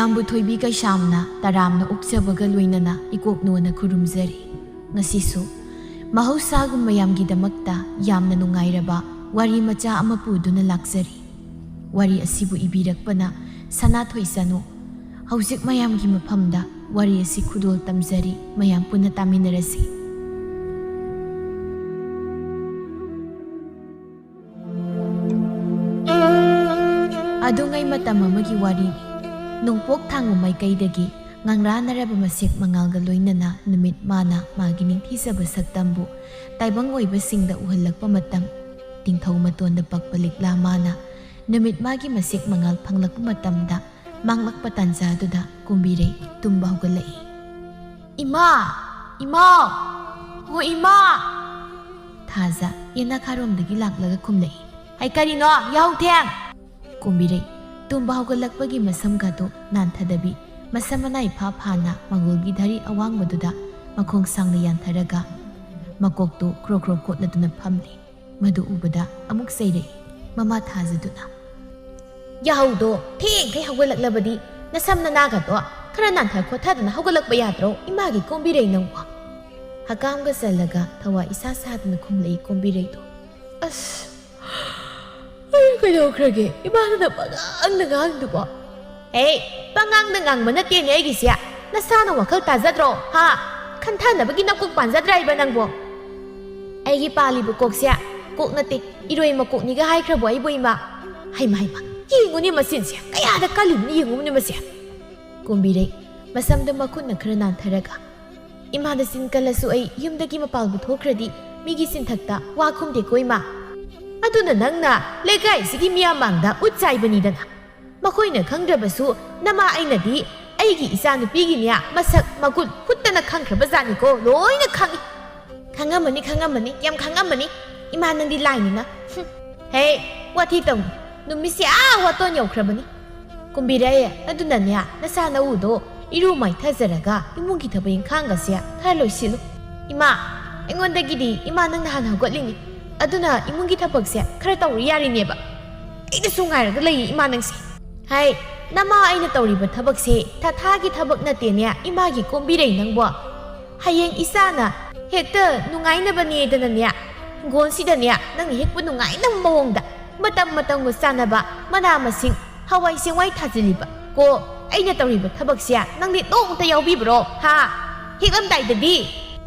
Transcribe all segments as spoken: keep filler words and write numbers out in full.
ꯃꯌꯥꯝꯕꯨ ꯊꯣꯏꯕꯤ ꯀꯩꯁꯥꯝꯅ ꯇꯔꯥꯝꯅ ꯑꯣꯛꯆꯕꯒ ꯂꯣꯏꯅꯅ ꯏꯀꯣꯛꯅꯣꯅ ꯈꯨꯔꯨꯝꯖꯔꯤ꯫ ꯉꯁꯤꯁꯨ ꯃꯍꯧꯁꯥꯒꯨꯝ ꯃꯌꯥꯝꯒꯤꯗꯃꯛꯇ ꯌꯥꯝꯅ ꯅꯨꯡꯉꯥꯏꯔꯕ ꯋꯥꯔꯤ ꯃꯆꯥ ꯑꯃ ꯄꯨꯗꯨꯅ ꯂꯥꯛꯆꯔꯤ꯫ ꯋꯥꯔꯤ ꯑꯁꯤꯕꯨ ꯏꯕꯤꯔꯛꯄꯅ ꯁꯅꯥꯊꯣꯏ ꯆꯅꯨ꯫ ꯍꯧꯖꯤꯛ ꯃꯌꯥꯝꯒꯤ ꯃꯐꯝꯗ ꯋꯥꯔꯤ ꯑꯁꯤ ꯈꯨꯗꯣꯜ ꯇꯝꯖꯔꯤ, ꯃꯌꯥꯝ ꯄꯨꯟꯅ ꯇꯥꯃꯤꯟꯅꯔꯁꯤ꯫ ꯑꯗꯨꯉꯩ ꯃꯇꯝ ꯑꯃꯒꯤ ꯋꯥꯔꯤꯅꯤ꯫ ꯅꯣꯡꯄꯣꯛ ꯊꯥꯡꯕ ꯃꯥꯏꯀꯩꯗꯒꯤ ꯉꯪꯔꯥꯟꯅꯔꯕ ꯃꯁꯦꯛ ꯃꯉꯥꯜꯒ ꯂꯣꯏꯅꯅ ꯅꯨꯃꯤꯠ ꯃꯥꯅ ꯃꯥꯒꯤ ꯅꯤꯡꯊꯤꯖꯕ ꯁꯛꯇꯝꯕꯨ ꯇꯥꯏꯕꯪ ꯑꯣꯏꯕꯁꯤꯡꯗ ꯎꯍꯜꯂꯛꯄ ꯃꯇꯝ, ꯅꯤꯡꯊꯧ ꯃꯇꯣꯟꯗ ꯄꯛꯄ ꯂꯤꯛꯂꯥ ꯃꯥꯅ ꯅꯨꯃꯤꯠ ꯃꯥꯒꯤ ꯃꯁꯦꯛ ꯃꯉꯥꯜ ꯐꯪꯂꯛꯄ ꯃꯇꯝꯗ, ꯃꯥꯡꯂꯛꯄ ꯇꯥꯟꯖꯥꯗꯨꯗ ꯀꯨꯝꯕꯤꯔꯩ ꯇꯨꯝꯕ ꯍꯧꯒꯠꯂꯛꯏ꯫ "ꯏꯃꯥ! ꯏꯃꯥꯎ! ꯍꯣ ꯏꯃꯥ!" ꯊꯥꯖ ꯌꯦꯅꯥꯈꯥꯔꯣꯝꯗꯒꯤ ꯂꯥꯛꯂꯒ ꯈꯨꯝꯂꯛꯏ꯫ "ꯍꯩ, ꯀꯔꯤꯅꯣ? ꯌꯥꯍꯧ ꯊꯦꯡ!" ꯀꯨꯝꯕꯤꯔꯩ ꯇꯨꯝꯕ ꯍꯧꯒꯠꯂꯛꯄꯒꯤ ꯃꯁꯝꯒꯗꯨ ꯅꯥꯟꯊꯗꯕꯤ, ꯃꯁꯝ ꯃꯅꯥꯏ ꯐꯥ ꯐꯥꯅ ꯃꯪꯒꯣꯜꯒꯤ ꯙꯔꯤ ꯑꯋꯥꯡꯕꯗꯨꯗ ꯃꯈꯣꯡ ꯁꯥꯡꯅ ꯌꯥꯟꯊꯔꯒ ꯃꯀꯣꯛꯇꯨ ꯈ꯭ꯔꯣ ꯈ꯭ꯔꯣ ꯈꯣꯠꯂꯗꯨꯅ ꯐꯝꯂꯤ꯫ ꯃꯗꯨ ꯎꯕꯗ ꯑꯃꯨꯛ ꯆꯩꯔꯛꯏ꯫ ꯃꯃꯥ ꯊꯥꯖꯗꯨꯅ, "ꯌꯥꯍꯧꯗꯣ ꯊꯦꯡꯈꯩ ꯍꯧꯒꯠꯂꯛꯂꯕꯗꯤ ꯅꯁꯝ ꯅꯅꯥꯒꯗꯣ ꯈꯔ ꯅꯥꯟꯊ ꯈꯣꯠꯊꯗꯅ ꯍꯧꯒꯠꯂꯛꯄ ꯌꯥꯗ꯭ꯔꯣ, ꯏꯃꯥꯒꯤ ꯀꯨꯝꯕꯤꯔꯩ ꯅꯪꯕꯣ?" ꯍꯀꯥꯝꯒ ꯆꯜꯂꯒ ꯊꯋꯥꯏ ꯏꯁꯥ ꯁꯥꯗꯅ ꯈꯨꯝꯂꯛꯏ ꯀꯨꯝꯕꯤꯔꯩꯗꯣ꯫ "ꯑꯁ, ꯑꯩ ꯀꯩꯗꯧꯈ꯭ꯔꯒꯦ? ꯏꯃꯥꯅ ꯄꯉꯥꯡꯗ ꯉꯥꯡꯗꯨꯕꯣ?" "ꯍꯦ, ꯄꯉꯥꯡꯗ ꯉꯥꯡꯕ ꯅꯠꯇꯦꯅꯦ ꯑꯩꯒꯤꯁꯦ꯫ ꯅꯁꯥꯅ ꯋꯥꯈꯜ ꯇꯥꯖꯗ꯭ꯔꯣ? ꯍꯥ? ꯈꯟꯊꯅꯕꯒꯤ ꯅꯀꯣꯛ ꯄꯥꯟꯖꯗ꯭ꯔꯥ ꯍꯥꯏꯕ ꯅꯪꯕꯣ?" "ꯑꯩꯒꯤ ꯄꯥꯜꯂꯤꯕ ꯀꯣꯛꯁꯦ ꯀꯣꯛ ꯅꯠꯇꯦ, ꯏꯔꯣꯏ ꯃꯀꯣꯛꯅꯤꯒ ꯍꯥꯏꯈ꯭ꯔꯕꯣ ꯑꯩꯕꯨ, ꯏꯃꯥ? ꯍꯩꯃ, ꯍꯩꯃ, ꯌꯦꯡꯉꯨꯅꯦ ꯃꯆꯤꯟꯁꯦ, ꯀꯌꯥꯗ ꯀꯜꯂꯤꯕꯅꯤ ꯌꯦꯡꯉꯨꯅꯦ ꯃꯁꯦ!" ꯀꯨꯝꯕꯤꯔꯩ ꯃꯁꯝꯗ ꯃꯈꯨꯠꯅ ꯈꯔ ꯅꯥꯟꯊꯔꯒ, "ꯏꯃꯥꯗ ꯆꯤꯟ ꯀꯜꯂꯁꯨ ꯑꯩ ꯌꯨꯝꯗꯒꯤ ꯃꯄꯥꯜꯕꯨ ꯊꯣꯛꯈ꯭ꯔꯗꯤ ꯃꯤꯒꯤ ꯆꯤꯟꯊꯛꯇ ꯋꯥ ꯈꯨꯝꯗꯦꯀꯣ, ꯏꯃꯥ꯫ ꯑꯗꯨꯅ ꯅꯪꯅ ꯂꯩꯀꯥꯏꯁꯤꯒꯤ ꯃꯤꯌꯥꯝ ꯃꯥꯡꯗ ꯎꯠ ꯆꯥꯏꯕꯅꯤꯗꯅ꯫ ꯃꯈꯣꯏꯅ ꯈꯪꯗ꯭ꯔꯕꯁꯨ ꯅꯃꯥ ꯑꯩꯅꯗꯤ ꯑꯩꯒꯤ ꯏꯆꯥꯅꯨꯄꯤꯒꯤꯅꯦ ꯃꯁꯛ ꯃꯒꯨꯟ ꯍꯨꯠꯇꯅ ꯈꯪꯈ꯭ꯔꯕ ꯖꯥꯠꯅꯤꯀꯣ, ꯂꯣꯏꯅ ꯈꯪꯏ꯫" "ꯈꯪꯉꯝꯃꯅꯤ, ꯈꯪꯉꯝꯃꯅꯤ, ꯌꯥꯝ ꯈꯪꯉꯝꯃꯅꯤ꯫ ꯏꯃꯥ ꯅꯪꯗꯤ ꯂꯥꯏꯅꯤꯅ꯫ ꯍꯨꯝ꯫ ꯍꯦ, ꯋꯥꯊꯤ ꯇꯧꯅꯨ꯫ ꯅꯨꯃꯤꯠꯁꯦ ꯑꯥ ꯋꯥꯇꯣꯟ ꯌꯧꯈ꯭ꯔꯕꯅꯤ꯫ ꯀꯨꯝꯕꯤꯔꯩ, ꯑꯗꯨꯅꯅꯦ, ꯅꯆꯥ ꯅꯎꯗꯣ ꯏꯔꯨ ꯃꯥꯏꯊꯖꯔꯒ ꯏꯃꯨꯡꯒꯤ ꯊꯕꯛ ꯏꯪꯈꯥꯡꯒꯁꯦ ꯈꯔ ꯂꯣꯏꯁꯤꯜꯂꯨ꯫ ꯏꯃꯥ, ꯑꯩꯉꯣꯟꯗꯒꯤꯗꯤ ꯏꯃꯥ ꯅꯪꯅ ꯍꯥꯟꯅ ꯍꯧꯒꯠꯂꯤꯅꯤ꯫ ꯑꯗꯨꯅ ꯏꯃꯨꯡꯒꯤ ꯊꯕꯛꯁꯦ ꯈꯔ ꯇꯧꯔꯨ ꯌꯥꯔꯤꯅꯦꯕ꯫ ꯑꯩꯅꯁꯨ ꯉꯥꯏꯔꯒ ꯂꯩꯌꯦ ꯏꯃꯥ ꯅꯪꯁꯦ꯫" "ꯍꯥꯏ, ꯅꯃꯥ ꯑꯩꯅ ꯇꯧꯔꯤꯕ ꯊꯕꯛꯁꯦ ꯊꯥꯊꯥꯒꯤ ꯊꯕꯛ ꯅꯠꯇꯦꯅꯦ, ꯏꯃꯥꯒꯤ ꯀꯣꯝꯕꯤꯔꯩ ꯅꯪꯕꯣ꯫ ꯍꯌꯦꯡ ꯏꯆꯥꯅ ꯍꯦꯛꯇ ꯅꯨꯡꯉꯥꯏꯅꯕꯅꯦꯗꯅꯅꯦ, ꯍꯤꯡꯒꯣꯜꯁꯤꯗꯅꯦ ꯅꯪꯅ ꯍꯦꯛꯄ ꯅꯨꯡꯉꯥꯏꯅꯕ ꯃꯑꯣꯡꯗ ꯃꯇꯝ ꯃꯇꯝꯒ ꯆꯥꯟꯅꯕ ꯃꯅꯥ ꯃꯁꯤꯡ, ꯍꯋꯥꯏ ꯆꯦꯡꯋꯥꯏ ꯊꯥꯖꯤꯜꯂꯤꯕ ꯀꯣ꯫ ꯑꯩꯅ ꯇꯧꯔꯤꯕ ꯊꯕꯛꯁꯦ ꯅꯪꯗꯤ ꯅꯣꯡꯃꯇ ꯌꯥꯎꯕꯤꯕ꯭ꯔꯣ? ꯍꯥ? ꯍꯦꯛꯂꯝꯗꯥꯏꯗꯗꯤ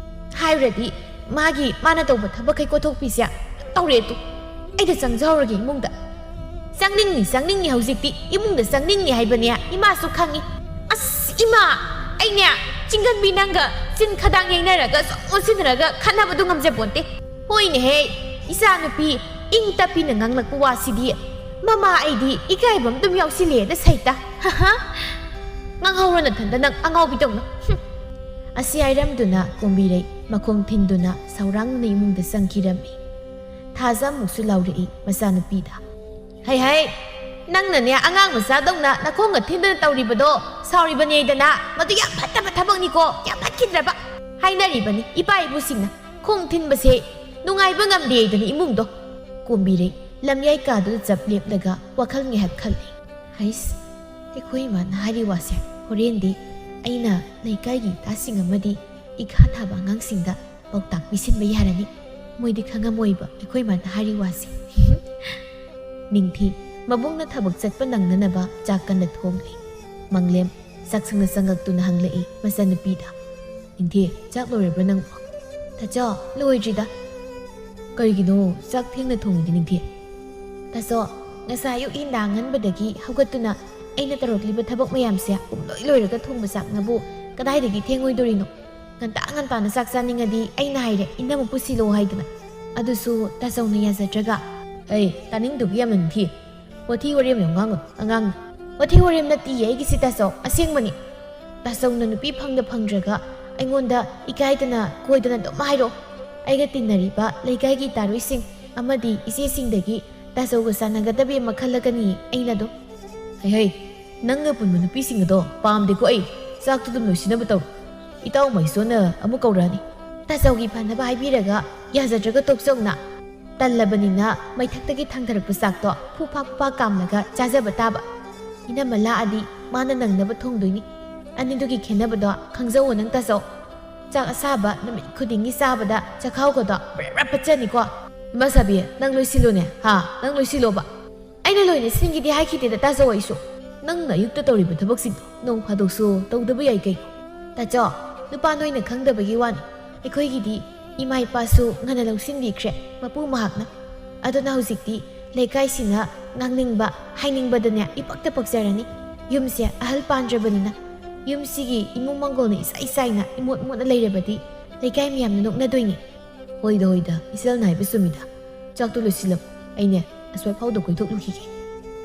ꯍꯥꯏꯔꯨꯔꯗꯤ ꯃꯥꯒꯤ, ꯃꯥꯅ ꯇꯧꯕ ꯊꯕꯛꯈꯩ ꯀꯣꯊꯣꯛꯄꯤꯁꯦ ꯇꯧꯔꯦ ꯇꯨ꯫ ꯑꯩꯗ ꯆꯪꯖꯍꯧꯔꯒꯦ ꯏꯃꯨꯡꯗ꯫ ꯆꯪꯅꯤꯡꯅꯤ, ꯆꯪꯅꯤꯡꯅꯤ, ꯍꯧꯖꯤꯛꯇꯤ ꯏꯃꯨꯡꯗ ꯆꯪꯅꯤꯡꯅꯤ ꯍꯥꯏꯕꯅꯦ ꯏꯃꯥꯁꯨ ꯈꯪꯉꯤ꯫ ꯑꯁ ꯏꯃꯥ, ꯑꯩꯅꯦ ꯆꯤꯡꯒꯟꯕꯤ ꯅꯪꯒ ꯆꯤꯟ ꯈꯗꯥꯡ ꯌꯩꯅꯔꯒ ꯁꯨꯝ ꯑꯣꯟꯁꯤꯟꯅꯔꯒ ꯈꯠꯅꯕꯗꯨ ꯉꯝꯖꯄꯣꯟꯇꯦ꯫ ꯍꯣꯏꯅꯦꯍꯦ, ꯏꯆꯥꯅꯨꯄꯤ ꯏꯪ ꯇꯞꯄꯤꯅ ꯉꯥꯡꯂꯛꯄ ꯋꯥꯁꯤꯗꯤ ꯃꯃꯥ ꯑꯩꯗꯤ ꯏꯀꯥꯏꯕ ꯑꯃ ꯑꯗꯨꯝ ꯌꯥꯎꯁꯤꯜꯂꯦꯗ ꯁꯩꯇ꯫ ꯍꯥꯍꯥ꯫ ꯉꯥꯡꯍꯧꯔꯣ ꯅꯊꯟꯗ ꯅꯪ ꯑꯉꯥꯎꯕꯤꯗꯧꯅ꯫ ꯍꯨꯝ꯫ ꯑꯁꯤ ꯍꯥꯏꯔꯝꯗꯨꯅ ꯀꯣꯝꯕꯤꯔꯩ ꯃꯈꯣꯡ ꯊꯤꯟꯗꯨꯅ ꯁꯧꯔꯥꯡꯅ ꯏꯃꯨꯡꯗ ꯆꯪꯈꯤꯔꯝꯃꯤ꯫ ꯊꯥꯖ ꯑꯃꯨꯛꯁꯨ ꯂꯥꯎꯔꯛꯏ ꯃꯆꯥꯅꯨꯄꯤꯗ꯫ ꯍꯩ ꯍꯩ, ꯅꯪꯅꯅꯦ ꯑꯉꯥꯡ ꯃꯆꯥꯗꯧꯅ ꯅꯈꯣꯡꯒ ꯊꯤꯟꯗꯨꯅ ꯇꯧꯔꯤꯕꯗꯣ ꯁꯥꯎꯔꯤꯕꯅꯦꯗꯅ, ꯃꯗꯨ ꯌꯥꯝ ꯐꯠꯇꯕ ꯊꯕꯛꯅꯤꯀꯣ, ꯌꯥꯝ ꯐꯠꯈꯤꯗ꯭ꯔꯕ꯫ ꯍꯥꯏꯅꯔꯤꯕꯅꯤ ꯏꯄꯥ ꯏꯄꯨꯁꯤꯡꯅ, ꯈꯣꯡ ꯊꯤꯟꯕꯁꯦ ꯅꯨꯡꯉꯥꯏꯕ ꯉꯝꯗꯦꯗꯅ ꯏꯃꯨꯡꯗꯣ꯫ ꯀꯣꯝꯕꯤꯔꯩ ꯂꯝꯌꯥꯏ ꯀꯥꯗꯨꯗ ꯆꯞ ꯂꯦꯞꯂꯒ ꯋꯥꯈꯜ ꯉꯥꯏꯍꯥꯛ ꯈꯜꯂꯤ꯫ ꯍꯩꯁ, ꯑꯩꯈꯣꯏ ꯏꯃꯥꯅ ꯍꯥꯏꯔꯤ ꯋꯥꯁꯦ ꯍꯣꯔꯦꯟꯗꯤ ꯑꯩꯅ ꯂꯩꯀꯥꯏꯒꯤ ꯏꯇꯥꯁꯤꯡ ꯑꯃꯗꯤ ꯏꯈꯥ ꯊꯥꯕ ꯑꯉꯥꯡꯁꯤꯡꯗ ꯄꯥꯎꯇꯥꯛ ꯄꯤꯁꯤꯟꯕ ꯌꯥꯔꯅꯤ꯫ ꯃꯣꯏꯗꯤ ꯈꯪꯉꯝꯃꯣꯏꯕ ꯑꯩꯈꯣꯏ ꯏꯃꯥꯅ ꯍꯥꯏꯔꯤ ꯋꯥꯁꯦ꯫ ꯅꯤꯡꯊꯤ ꯃꯕꯨꯡꯅ ꯊꯕꯛ ꯆꯠꯄ ꯅꯪꯅꯅꯕ ꯆꯥꯛ ꯀꯟꯅ ꯊꯣꯡꯂꯤ꯫ ꯃꯪꯂꯦꯝ ꯆꯥꯛꯁꯪꯗ ꯆꯪꯉꯛꯇꯨꯅ ꯍꯪꯂꯛꯏ ꯃꯆꯥꯅꯨꯄꯤꯗ꯫ ꯅꯤꯡꯊꯤ, ꯆꯥꯛ ꯂꯣꯏꯔꯕ꯭ꯔꯥ ꯅꯪꯕꯣ? ꯇꯥꯆꯧ, ꯂꯣꯏꯗ꯭ꯔꯤꯗ꯫ ꯀꯔꯤꯒꯤꯅꯣ ꯆꯥꯛ ꯊꯦꯡꯅ ꯊꯣꯡꯉꯤꯗꯤ ꯅꯤꯡꯊꯤ? ꯇꯥꯆꯧ, ꯉꯁꯥꯏ ꯑꯌꯨꯛ ꯏꯟꯗꯥ ꯑꯉꯟꯕꯗꯒꯤ ꯍꯧꯒꯠꯇꯨꯅ ꯑꯩꯅ ꯇꯧꯔꯛꯂꯤꯕ ꯊꯕꯛ ꯃꯌꯥꯝꯁꯦ ꯄꯨꯝꯂꯣꯏ ꯂꯣꯏꯔꯒ ꯊꯣꯡꯕ ꯆꯥꯛꯅꯕꯨ ꯀꯗꯥꯏꯗꯒꯤ ꯊꯦꯡꯉꯣꯏꯗꯣꯔꯤꯅꯣ? ꯉꯟꯇꯥ ꯉꯟꯇꯥꯅ ꯆꯥꯛ ꯆꯥꯅꯤꯡꯉꯗꯤ ꯑꯩꯅ ꯍꯥꯏꯔꯦ ꯏꯅꯝꯃ ꯄꯨꯁꯤꯜꯂꯣ ꯍꯥꯏꯗꯅ꯫ ꯑꯗꯨꯁꯨ ꯇꯥꯆꯧꯅ ꯌꯥꯖꯗ꯭ꯔꯒ꯫ ꯑꯩ ꯇꯥꯅꯤꯡꯗꯕꯒꯤ ꯌꯥꯝꯅ ꯅꯤꯡꯊꯤ꯫ ꯋꯥꯊꯤ ꯋꯥꯔꯦꯝ ꯌꯥꯝ ꯉꯥꯡꯒꯅꯨ, ꯑꯉꯥꯡꯅꯤ꯫ ꯋꯥꯊꯤ ꯋꯥꯔꯦꯝ ꯅꯠꯇꯤꯌꯦ ꯑꯩꯒꯤꯁꯤ ꯇꯥꯆꯧ, ꯑꯁꯦꯡꯕꯅꯤ꯫ ꯇꯥꯆꯧꯅ ꯅꯨꯄꯤ ꯐꯪꯗ ꯐꯪꯗ꯭ꯔꯒ ꯑꯩꯉꯣꯟꯗ ꯏꯀꯥꯏꯗꯅ ꯀꯣꯏꯗꯅ ꯑꯗꯨꯝ ꯍꯥꯏꯔꯛꯑꯣ꯫ ꯑꯩꯒ ꯇꯤꯟꯅꯔꯤꯕ ꯂꯩꯀꯥꯏꯒꯤ ꯇꯥꯔꯣꯏꯁꯤꯡ ꯑꯃꯗꯤ ꯏꯆꯦꯁꯤꯡꯗꯒꯤ ꯇꯥꯆꯧꯒ ꯆꯥꯟꯅꯒꯗꯕꯤ ꯑꯃ ꯈꯜꯂꯒꯅꯤ ꯑꯩꯅ ꯑꯗꯨꯝ꯫ ꯍꯩ ꯍꯩ, ꯅꯪꯒ ꯄꯨꯟꯕ ꯅꯨꯄꯤꯁꯤꯡ ꯑꯗꯣ ꯄꯥꯝꯗꯦꯀꯣ ꯑꯩ꯫ ꯆꯥꯛꯇꯨ ꯑꯗꯨꯝ ꯂꯣꯏꯁꯤꯟꯅꯕ ꯇꯧꯔꯣ꯫ ꯏꯇꯥꯎ ꯃꯥꯏꯁꯣꯟꯅ ꯑꯃꯨꯛ ꯀꯧꯔꯛꯑꯅꯤ꯫ ꯇꯥꯆꯧꯒꯤ ꯐꯅꯕ ꯍꯥꯏꯕꯤꯔꯒ ꯌꯥꯖꯗ꯭ꯔꯒ ꯇꯣꯛꯆꯧꯅ꯫ ꯇꯜꯂꯕꯅꯤꯅ ꯃꯩꯊꯛꯇꯒꯤ ꯊꯥꯡꯊꯔꯛꯄ ꯆꯥꯛꯇꯣ ꯐꯨꯐꯥ ꯐꯨꯐꯥ ꯀꯥꯝꯂꯒ ꯆꯥꯖꯕ ꯇꯥꯕ꯫ ꯏꯅꯝꯃ ꯂꯥꯛꯑꯗꯤ ꯃꯥꯅ ꯅꯪꯅꯕ ꯊꯣꯡꯗꯣꯏꯅꯤ꯫ ꯑꯅꯤꯗꯨꯒꯤ ꯈꯦꯠꯅꯕꯗꯣ ꯈꯪꯖꯧꯑꯣ ꯅꯪ ꯇꯥꯆꯧ꯫ ꯆꯥꯛ ꯑꯁꯥꯕ ꯅꯨꯃꯤꯠ ꯈꯨꯗꯤꯡꯒꯤ ꯆꯥꯕꯗ ꯆꯈꯥꯎꯒꯗꯣ ꯕ꯭ꯔꯦ ꯕ꯭ꯔꯦ ꯄꯠꯆꯅꯤꯀꯣ꯫ ꯏꯃꯥ ꯁꯥꯕꯤ, ꯅꯪ ꯂꯣꯏꯁꯤꯜꯂꯨꯅꯦ꯫ ꯍꯥ? ꯅꯪ ꯂꯣꯏꯁꯤꯜꯂꯣꯕ꯫ ꯑꯩꯅ ꯂꯣꯏꯅ ꯁꯤꯟꯒꯦꯗꯤ ꯍꯥꯏꯈꯤꯗꯦꯗ ꯇꯥꯆꯧ ꯑꯩꯁꯨ꯫ ꯅꯪꯅ ꯑꯌꯨꯛꯇ ꯇꯧꯔꯤꯕ ꯊꯕꯛꯁꯤꯡꯗꯣ ꯅꯣꯡ ꯐꯥꯗꯣꯛꯁꯨ ꯇꯧꯗꯕ ꯌꯥꯏ ꯀꯩꯅꯣ꯫ ꯇꯥꯆꯧ, ꯅꯨꯄꯥ ꯅꯣꯏꯅ ꯈꯪꯗꯕꯒꯤ ꯋꯥꯅꯤ꯫ ꯑꯩꯈꯣꯏꯒꯤꯗꯤ ꯏꯃꯥ ꯏꯄꯥꯁꯨ ꯉꯟꯅ ꯂꯧꯁꯤꯟꯕꯤꯈ꯭ꯔꯦ ꯃꯄꯨ ꯃꯍꯥꯛꯅ꯫ ꯑꯗꯨꯅ ꯍꯧꯖꯤꯛꯇꯤ ꯂꯩꯀꯥꯏꯁꯤꯅ ꯉꯥꯡꯅꯤꯡꯕ ꯍꯥꯏꯅꯤꯡꯕꯗꯅꯦ ꯏꯄꯛꯇ ꯄꯛꯆꯔꯅꯤ꯫ ꯌꯨꯝꯁꯦ ꯑꯍꯜ ꯄꯥꯟꯗ꯭ꯔꯕꯅꯤꯅ꯫ ꯌꯨꯝꯁꯤꯒꯤ ꯏꯃꯨꯡ ꯃꯪꯒꯣꯜꯅ ꯏꯆꯥꯏ ꯆꯥꯏꯅ ꯏꯃꯣꯠ ꯃꯣꯠꯅ ꯂꯩꯔꯕꯗꯤ ꯂꯩꯀꯥꯏ ꯃꯌꯥꯝꯅ ꯅꯣꯛꯅꯗꯣꯏꯅꯤ꯫ ꯍꯣꯏꯗ ꯍꯣꯏꯗ, ꯏꯆꯜꯅ ꯍꯥꯏꯕ ꯆꯨꯝꯃꯤꯗ꯫ ꯆꯥꯛꯇꯨ ꯂꯣꯏꯁꯤꯜꯂꯝꯃꯨ, ꯑꯩꯅꯦ ꯑꯁ꯭ꯋꯥꯏ ꯐꯥꯎꯗ ꯀꯣꯏꯊꯣꯛꯂꯨꯈꯤꯒꯦ꯫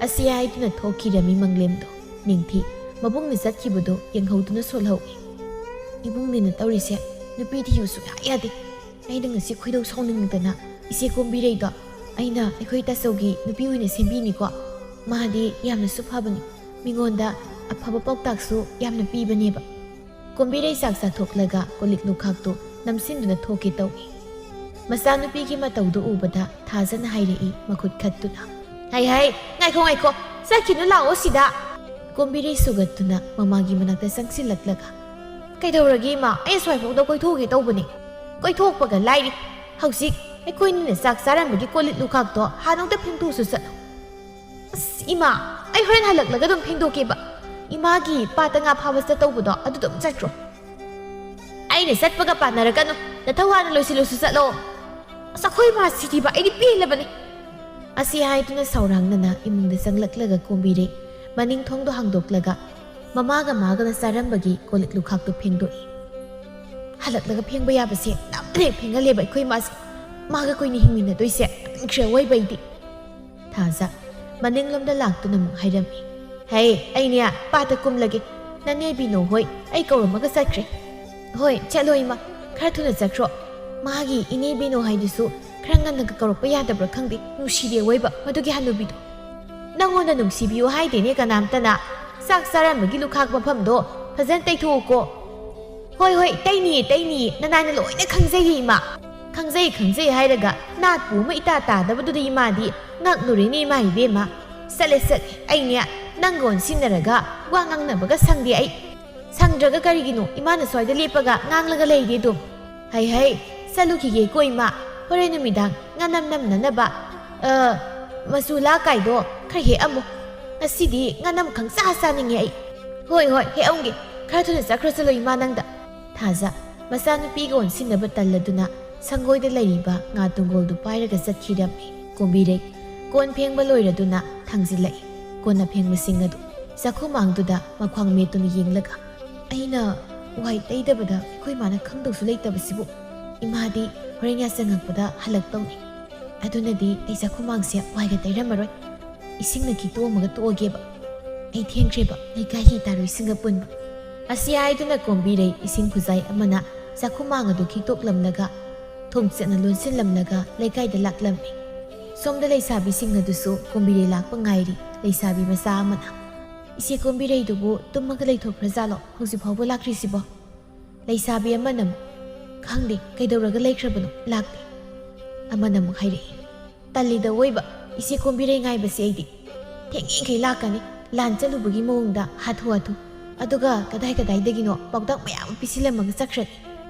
ꯑꯁꯤ ꯍꯥꯏꯗꯨꯅ ꯊꯣꯛꯈꯤꯔꯝꯃꯤ ꯃꯪꯂꯦꯝꯗꯣ꯫ ꯅꯤꯡꯊꯤ ꯃꯕꯨꯡꯅ ꯆꯠꯈꯤꯕꯗꯣ ꯌꯦꯡꯍꯧꯗꯨꯅ ꯁꯣꯜꯍꯧꯏ꯫ ꯏꯕꯨꯡꯅꯤꯅ ꯇꯧꯔꯤꯁꯦ ꯅꯨꯄꯤ ꯊꯤꯌꯨ ꯁꯨꯡꯌꯥ ꯌꯥꯗꯦ꯫ ꯑꯩꯅ ꯉꯁꯤ ꯈꯣꯏꯗꯧ ꯁꯥꯎꯅꯤꯡꯗꯅ ꯏꯆꯦ ꯀꯣꯝꯕꯤꯔꯩꯗꯣ ꯑꯩꯅ ꯑꯩꯈꯣꯏ ꯇꯥꯆꯧꯒꯤ ꯅꯨꯄꯤ ꯑꯣꯏꯅ ꯁꯦꯝꯕꯤꯅꯤꯀꯣ꯫ ꯃꯥꯗꯤ ꯌꯥꯝꯅꯁꯨ ꯐꯕꯅꯤ꯫ ꯃꯤꯉꯣꯟꯗ ꯑꯐꯕ ꯄꯥꯎꯇꯥꯛꯁꯨ ꯌꯥꯝꯅ ꯄꯤꯕꯅꯦꯕ꯫ ꯀꯣꯝꯕꯤꯔꯩ ꯆꯥꯛ ꯆꯥꯊꯣꯛꯂꯒ ꯀꯣꯜꯂꯤꯛ ꯂꯨꯈꯥꯛꯇꯨ ꯅꯝꯁꯤꯟꯗꯨꯅ ꯊꯣꯛꯀꯦ ꯇꯧꯏ꯫ ꯃꯆꯥꯅꯨꯄꯤꯒꯤ ꯃꯇꯧꯗꯨ ꯎꯕꯗ ꯊꯥꯖꯅ ꯍꯥꯏꯔꯛꯏ ꯃꯈꯨꯠ ꯈꯠꯇꯨꯅ꯫ "ꯍꯩ ꯍꯩ, ꯉꯥꯏꯈꯣ ꯉꯥꯏꯈꯣ, ꯆꯠꯈꯤꯅꯨ ꯂꯥꯛꯑꯣ ꯁꯤꯗ!" ꯀꯣꯝꯕꯤꯔꯩ ꯁꯨꯒꯠꯇꯨꯅ ꯃꯃꯥꯒꯤ ꯃꯅꯥꯛꯇ ꯆꯪꯁꯤꯜꯂꯛꯂꯒ, "ꯀꯩꯗꯧꯔꯒꯦ ꯏꯃꯥ? ꯑꯩ ꯑꯁ꯭ꯋꯥꯏꯐꯥꯎꯗ ꯀꯣꯏꯊꯣꯛꯎꯒꯦ ꯇꯧꯕꯅꯦ꯫ ꯀꯣꯏꯊꯣꯛꯄꯒ ꯂꯥꯏꯔꯤ, ꯍꯧꯖꯤꯛ ꯑꯩꯈꯣꯏꯅꯤꯅ ꯆꯥꯛ ꯆꯥꯔꯝꯕꯒꯤ ꯀꯣꯜꯂꯤꯛ ꯂꯨꯈꯥꯛꯇꯣ ꯍꯥꯟꯅ ꯑꯝꯇ ꯐꯦꯡꯗꯣꯛꯎꯆꯣ ꯆꯠꯂꯣ꯫" "ꯑꯁ ꯏꯃꯥ, ꯑꯩ ꯍꯣꯔꯦꯟ ꯍꯜꯂꯛꯂꯒ ꯑꯗꯨꯝ ꯐꯦꯡꯗꯣꯛꯀꯦꯕ꯫ ꯏꯃꯥꯒꯤ ꯄꯥꯠꯇ ꯉꯥ ꯐꯥꯕ ꯆꯠꯇꯧꯕꯗꯣ ꯑꯗꯨꯗ ꯑꯗꯨꯝ ꯆꯠꯈ꯭ꯔꯣ꯫" "ꯑꯩꯅ ꯆꯠꯄꯒ ꯄꯥꯟꯅꯔꯛꯀꯅꯨ, ꯅꯊꯧ ꯍꯥꯟꯅ ꯂꯣꯏꯁꯤꯜꯂꯨꯆꯣ ꯆꯠꯂꯣ꯫" "ꯑꯁ ꯑꯩꯈꯣꯏ ꯏꯃꯥꯁꯤꯗꯤꯕ ꯑꯩꯗꯤ ꯄꯦꯜꯂꯕꯅꯤ!" ꯑꯁꯤ ꯍꯥꯏꯗꯨꯅ ꯁꯥꯎꯔꯥꯡꯅꯅ ꯏꯃꯨꯡꯗ ꯆꯪꯂꯛꯂꯒ ꯀꯣꯝꯕꯤꯔꯩ ꯃꯅꯤꯡ ꯊꯣꯡꯗꯣ ꯍꯥꯡꯗꯣꯛꯂꯒ ꯃꯃꯥꯒ ꯃꯥꯒꯅ ꯆꯥꯔꯝꯕꯒꯤ ꯀꯣꯜꯂꯤꯛ ꯂꯨꯈꯥꯛꯇꯨ ꯐꯦꯡꯗꯣꯛꯏ꯫ "ꯍꯜꯂꯛꯂꯒ ꯐꯦꯡꯕ ꯌꯥꯕꯁꯦ ꯅꯝꯅ ꯍꯦꯛ ꯐꯦꯡꯍꯜꯂꯦꯕ ꯑꯩꯈꯣꯏ ꯏꯃꯥꯁꯦ꯫ ꯃꯥꯒ ꯀꯨꯏꯅ ꯍꯤꯡꯃꯤꯟꯅꯗꯣꯏꯁꯦ ꯇꯟꯈ꯭ꯔꯦ ꯑꯋꯣꯏꯕ ꯑꯩꯗꯤ꯫" ꯊꯥꯖ ꯃꯅꯤꯡꯂꯣꯝꯗ ꯂꯥꯛꯇꯨꯅ ꯑꯃꯨꯛ ꯍꯥꯏꯔꯝꯃꯤ꯫ "ꯍꯩ, ꯑꯩꯅꯦ ꯄꯥꯠꯇ ꯀꯨꯝꯂꯒꯦ꯫ ꯅꯅꯦ ꯕꯤꯅꯣ ꯍꯣꯏ ꯑꯩ ꯀꯧꯔꯝꯃꯒ ꯆꯠꯈ꯭ꯔꯦ꯫" "ꯍꯣꯏ, ꯆꯠꯂꯣ ꯏꯃꯥ, ꯈꯔ ꯊꯨꯅ ꯆꯠꯈ꯭ꯔꯣ꯫ ꯃꯥꯒꯤ ꯏꯅꯦ ꯕꯤꯅꯣ ꯍꯥꯏꯗꯨꯁꯨ ꯈꯔ ꯉꯟꯅꯒ ꯀꯧꯔꯛꯄ ꯌꯥꯗꯕ꯭ꯔꯥ ꯈꯪꯗꯦ, ꯅꯨꯡꯁꯤꯗꯦ ꯑꯋꯣꯏꯕ ꯃꯗꯨꯒꯤ ꯍꯅꯨꯕꯤꯗꯣ꯫ ꯅꯪꯉꯣꯟꯗ ꯅꯨꯡꯁꯤꯕꯤꯌꯨ ꯍꯥꯏꯗꯦꯅꯦ ꯀꯅꯥꯝꯇꯅ꯫ ꯆꯥꯛ ꯆꯥꯔꯝꯕꯒꯤ ꯂꯨꯈꯥꯛ ꯃꯐꯝꯗꯣ ꯐꯖꯅ ꯇꯩꯊꯣꯛꯎꯀꯣ꯫" "ꯍꯣꯏ ꯍꯣꯏ, ꯇꯩꯅꯤꯌꯦ ꯇꯩꯅꯤꯌꯦ, ꯅꯅꯥꯏꯅ ꯂꯣꯏꯅ ꯈꯪꯖꯩꯌꯦ ꯏꯃꯥ꯫" "ꯈꯪꯖꯩ ꯈꯪꯖꯩ" ꯍꯥꯏꯔꯒ ꯅꯥꯠꯄꯨ ꯑꯃ ꯏꯇꯥ ꯇꯥꯗꯕꯗꯨꯗ ꯏꯃꯥꯗꯤ ꯉꯛꯂꯨꯔꯦꯅꯦ ꯏꯃꯥ ꯏꯕꯦꯝꯃ꯫ "ꯆꯠꯂꯦ ꯆꯠꯂꯦ, ꯑꯩꯅꯦ ꯇꯪꯒ ꯑꯣꯟꯁꯤꯟꯅꯔꯒ ꯋꯥ ꯉꯥꯡꯅꯕꯒ ꯁꯪꯗꯦ ꯑꯩ꯫ ꯁꯪꯗ꯭ꯔꯒ ꯀꯔꯤꯒꯤꯅꯣ ꯏꯃꯥꯅ ꯁ꯭ꯋꯥꯏꯗ ꯂꯦꯞꯄꯒ ꯉꯥꯡꯂꯒ ꯂꯩꯔꯤꯗꯤ ꯑꯗꯨꯝ? "ꯍꯩ ꯍꯩ, ꯆꯠꯂꯨꯈꯤꯒꯦꯀꯣ ꯏꯃꯥ, ꯍꯣꯔꯦꯟ ꯅꯨꯃꯤꯗꯥꯡ ꯉꯥꯅꯝ ꯅꯝꯅꯅꯕ, ꯑ, ꯃꯆꯨ ꯂꯥ ꯀꯥꯏꯗꯣ ꯈꯔ ꯍꯦꯛꯑꯝꯃꯨ꯫ ꯉꯁꯤꯗꯤ ꯉꯥꯅꯝ ꯈꯪꯆꯥ ꯆꯥꯅꯤꯡꯉꯦ ꯑꯩ꯫" "ꯍꯣꯏ ꯍꯣꯏ, ꯍꯦꯛꯑꯝꯒꯦ꯫ ꯈꯔ ꯊꯨꯅ ꯆꯠꯈ꯭ꯔꯣ, ꯆꯠꯂꯣ ꯏꯃꯥ ꯅꯪꯗ꯫" ꯊꯥꯖ ꯃꯆꯥꯅꯨꯄꯤꯒ ꯑꯣꯟꯁꯤꯟꯅꯕ ꯇꯜꯂꯗꯨꯅ ꯁꯪꯒꯣꯏꯗ ꯂꯩꯔꯤꯕ ꯉꯥ ꯇꯨꯡꯒꯣꯜꯗꯨ ꯄꯥꯏꯔꯒ ꯆꯠꯈꯤꯔꯝꯃꯤ꯫ ꯀꯣꯝꯕꯤꯔꯩ ꯀꯣꯟ ꯐꯦꯡꯕ ꯂꯣꯏꯔꯗꯨꯅ ꯊꯥꯡꯖꯤꯜꯂꯛꯏ꯫ ꯀꯣꯟ ꯑꯐꯦꯡꯕꯁꯤꯡ ꯑꯗꯨ ꯆꯥꯛꯈꯨꯃꯥꯡꯗꯨꯗ ꯃꯈ꯭ꯋꯥꯡ ꯃꯦꯠꯇꯨꯅ ꯌꯦꯡꯂꯒ, "ꯑꯩꯅ ꯋꯥꯏ ꯇꯩꯗꯕꯗ ꯑꯩꯈꯣꯏ ꯃꯥꯅ ꯈꯪꯗꯧꯁꯨ ꯂꯩꯇꯕꯁꯤꯕꯨ꯫ ꯏꯃꯥꯗꯤ ꯍꯣꯔꯦꯟ ꯌꯥꯆꯪꯉꯛꯄꯗ ꯍꯜꯂꯛꯇꯧꯅꯤ꯫ ꯑꯗꯨꯅꯗꯤ ꯑꯩ ꯆꯥꯛꯈꯨꯃꯥꯡꯁꯦ ꯋꯥꯏꯒ ꯇꯩꯔꯝꯃꯔꯣꯏ꯫ ꯏꯁꯤꯡꯅ ꯈꯤꯛꯇꯣꯛꯑꯝꯃꯒ ꯇꯣꯛꯑꯒꯦꯕ꯫ ꯑꯩ ꯊꯦꯡꯈ꯭ꯔꯦꯕ, ꯂꯩꯀꯥꯏꯒꯤ ꯇꯥꯔꯣꯏꯁꯤꯡꯒ ꯄꯨꯟꯕ꯫" ꯑꯁꯤ ꯍꯥꯏꯗꯨꯅ ꯀꯣꯝꯕꯤꯔꯩ ꯏꯁꯤꯡ ꯈꯨꯖꯥꯏ ꯑꯃꯅ ꯆꯥꯛꯈꯨꯃꯥꯡ ꯑꯗꯨ ꯈꯤꯛꯇꯣꯛꯂꯝꯂꯒ ꯊꯣꯡꯆꯠꯅ ꯂꯣꯟꯁꯤꯜꯂꯝꯂꯒ ꯂꯩꯀꯥꯏꯗ ꯂꯥꯛꯂꯝꯃꯤ꯫ ꯁꯣꯝꯗ ꯂꯩꯁꯥꯕꯤꯁꯤꯡ ꯑꯗꯨꯁꯨ ꯀꯣꯝꯕꯤꯔꯩ ꯂꯥꯛꯄ ꯉꯥꯏꯔꯤ꯫ ꯂꯩꯁꯥꯕꯤ ꯃꯆꯥ ꯑꯃꯅ, "ꯏꯆꯦ ꯀꯣꯝꯕꯤꯔꯩꯗꯨꯕꯨ ꯇꯨꯝꯃꯒ ꯂꯩꯊꯣꯛꯈ꯭ꯔꯖꯥꯠꯂꯣ? ꯍꯧꯖꯤꯛ ꯐꯥꯎꯕ ꯂꯥꯛꯇ꯭ꯔꯤꯁꯤꯕꯣ?" ꯂꯩꯁꯥꯕꯤ ꯑꯃꯅ ꯑꯃꯨꯛ, "ꯈꯪꯗꯦ, ꯀꯩꯗꯧꯔꯒ ꯂꯩꯈ꯭ꯔꯕꯅꯣ, ꯂꯥꯛꯇꯦ꯫" ꯑꯃꯅ ꯑꯃꯨꯛ ꯍꯥꯏꯔꯛꯏ, "ꯇꯜꯂꯤꯗ ꯑꯣꯏꯕ, ꯏꯆꯦ ꯀꯣꯝꯕꯤꯔꯩ ꯉꯥꯏꯕꯁꯦ ꯑꯩꯗꯤ꯫ ꯊꯦꯡꯉꯤꯈꯩ ꯂꯥꯛꯀꯅꯤ, ꯂꯥꯟ ꯆꯠꯂꯨꯕꯒꯤ ꯃꯑꯣꯡꯗ ꯍꯥꯊꯨ ꯍꯥꯊꯨ꯫ ꯑꯗꯨꯒ ꯀꯗꯥꯏ ꯀꯗꯥꯏꯗꯒꯤꯅꯣ ꯄꯥꯎꯇꯥꯛ ꯃꯌꯥꯝ ꯑꯃ ꯄꯤꯁꯤꯜꯂꯝꯃꯒ ꯆꯠꯈ꯭ꯔꯅꯤ꯫"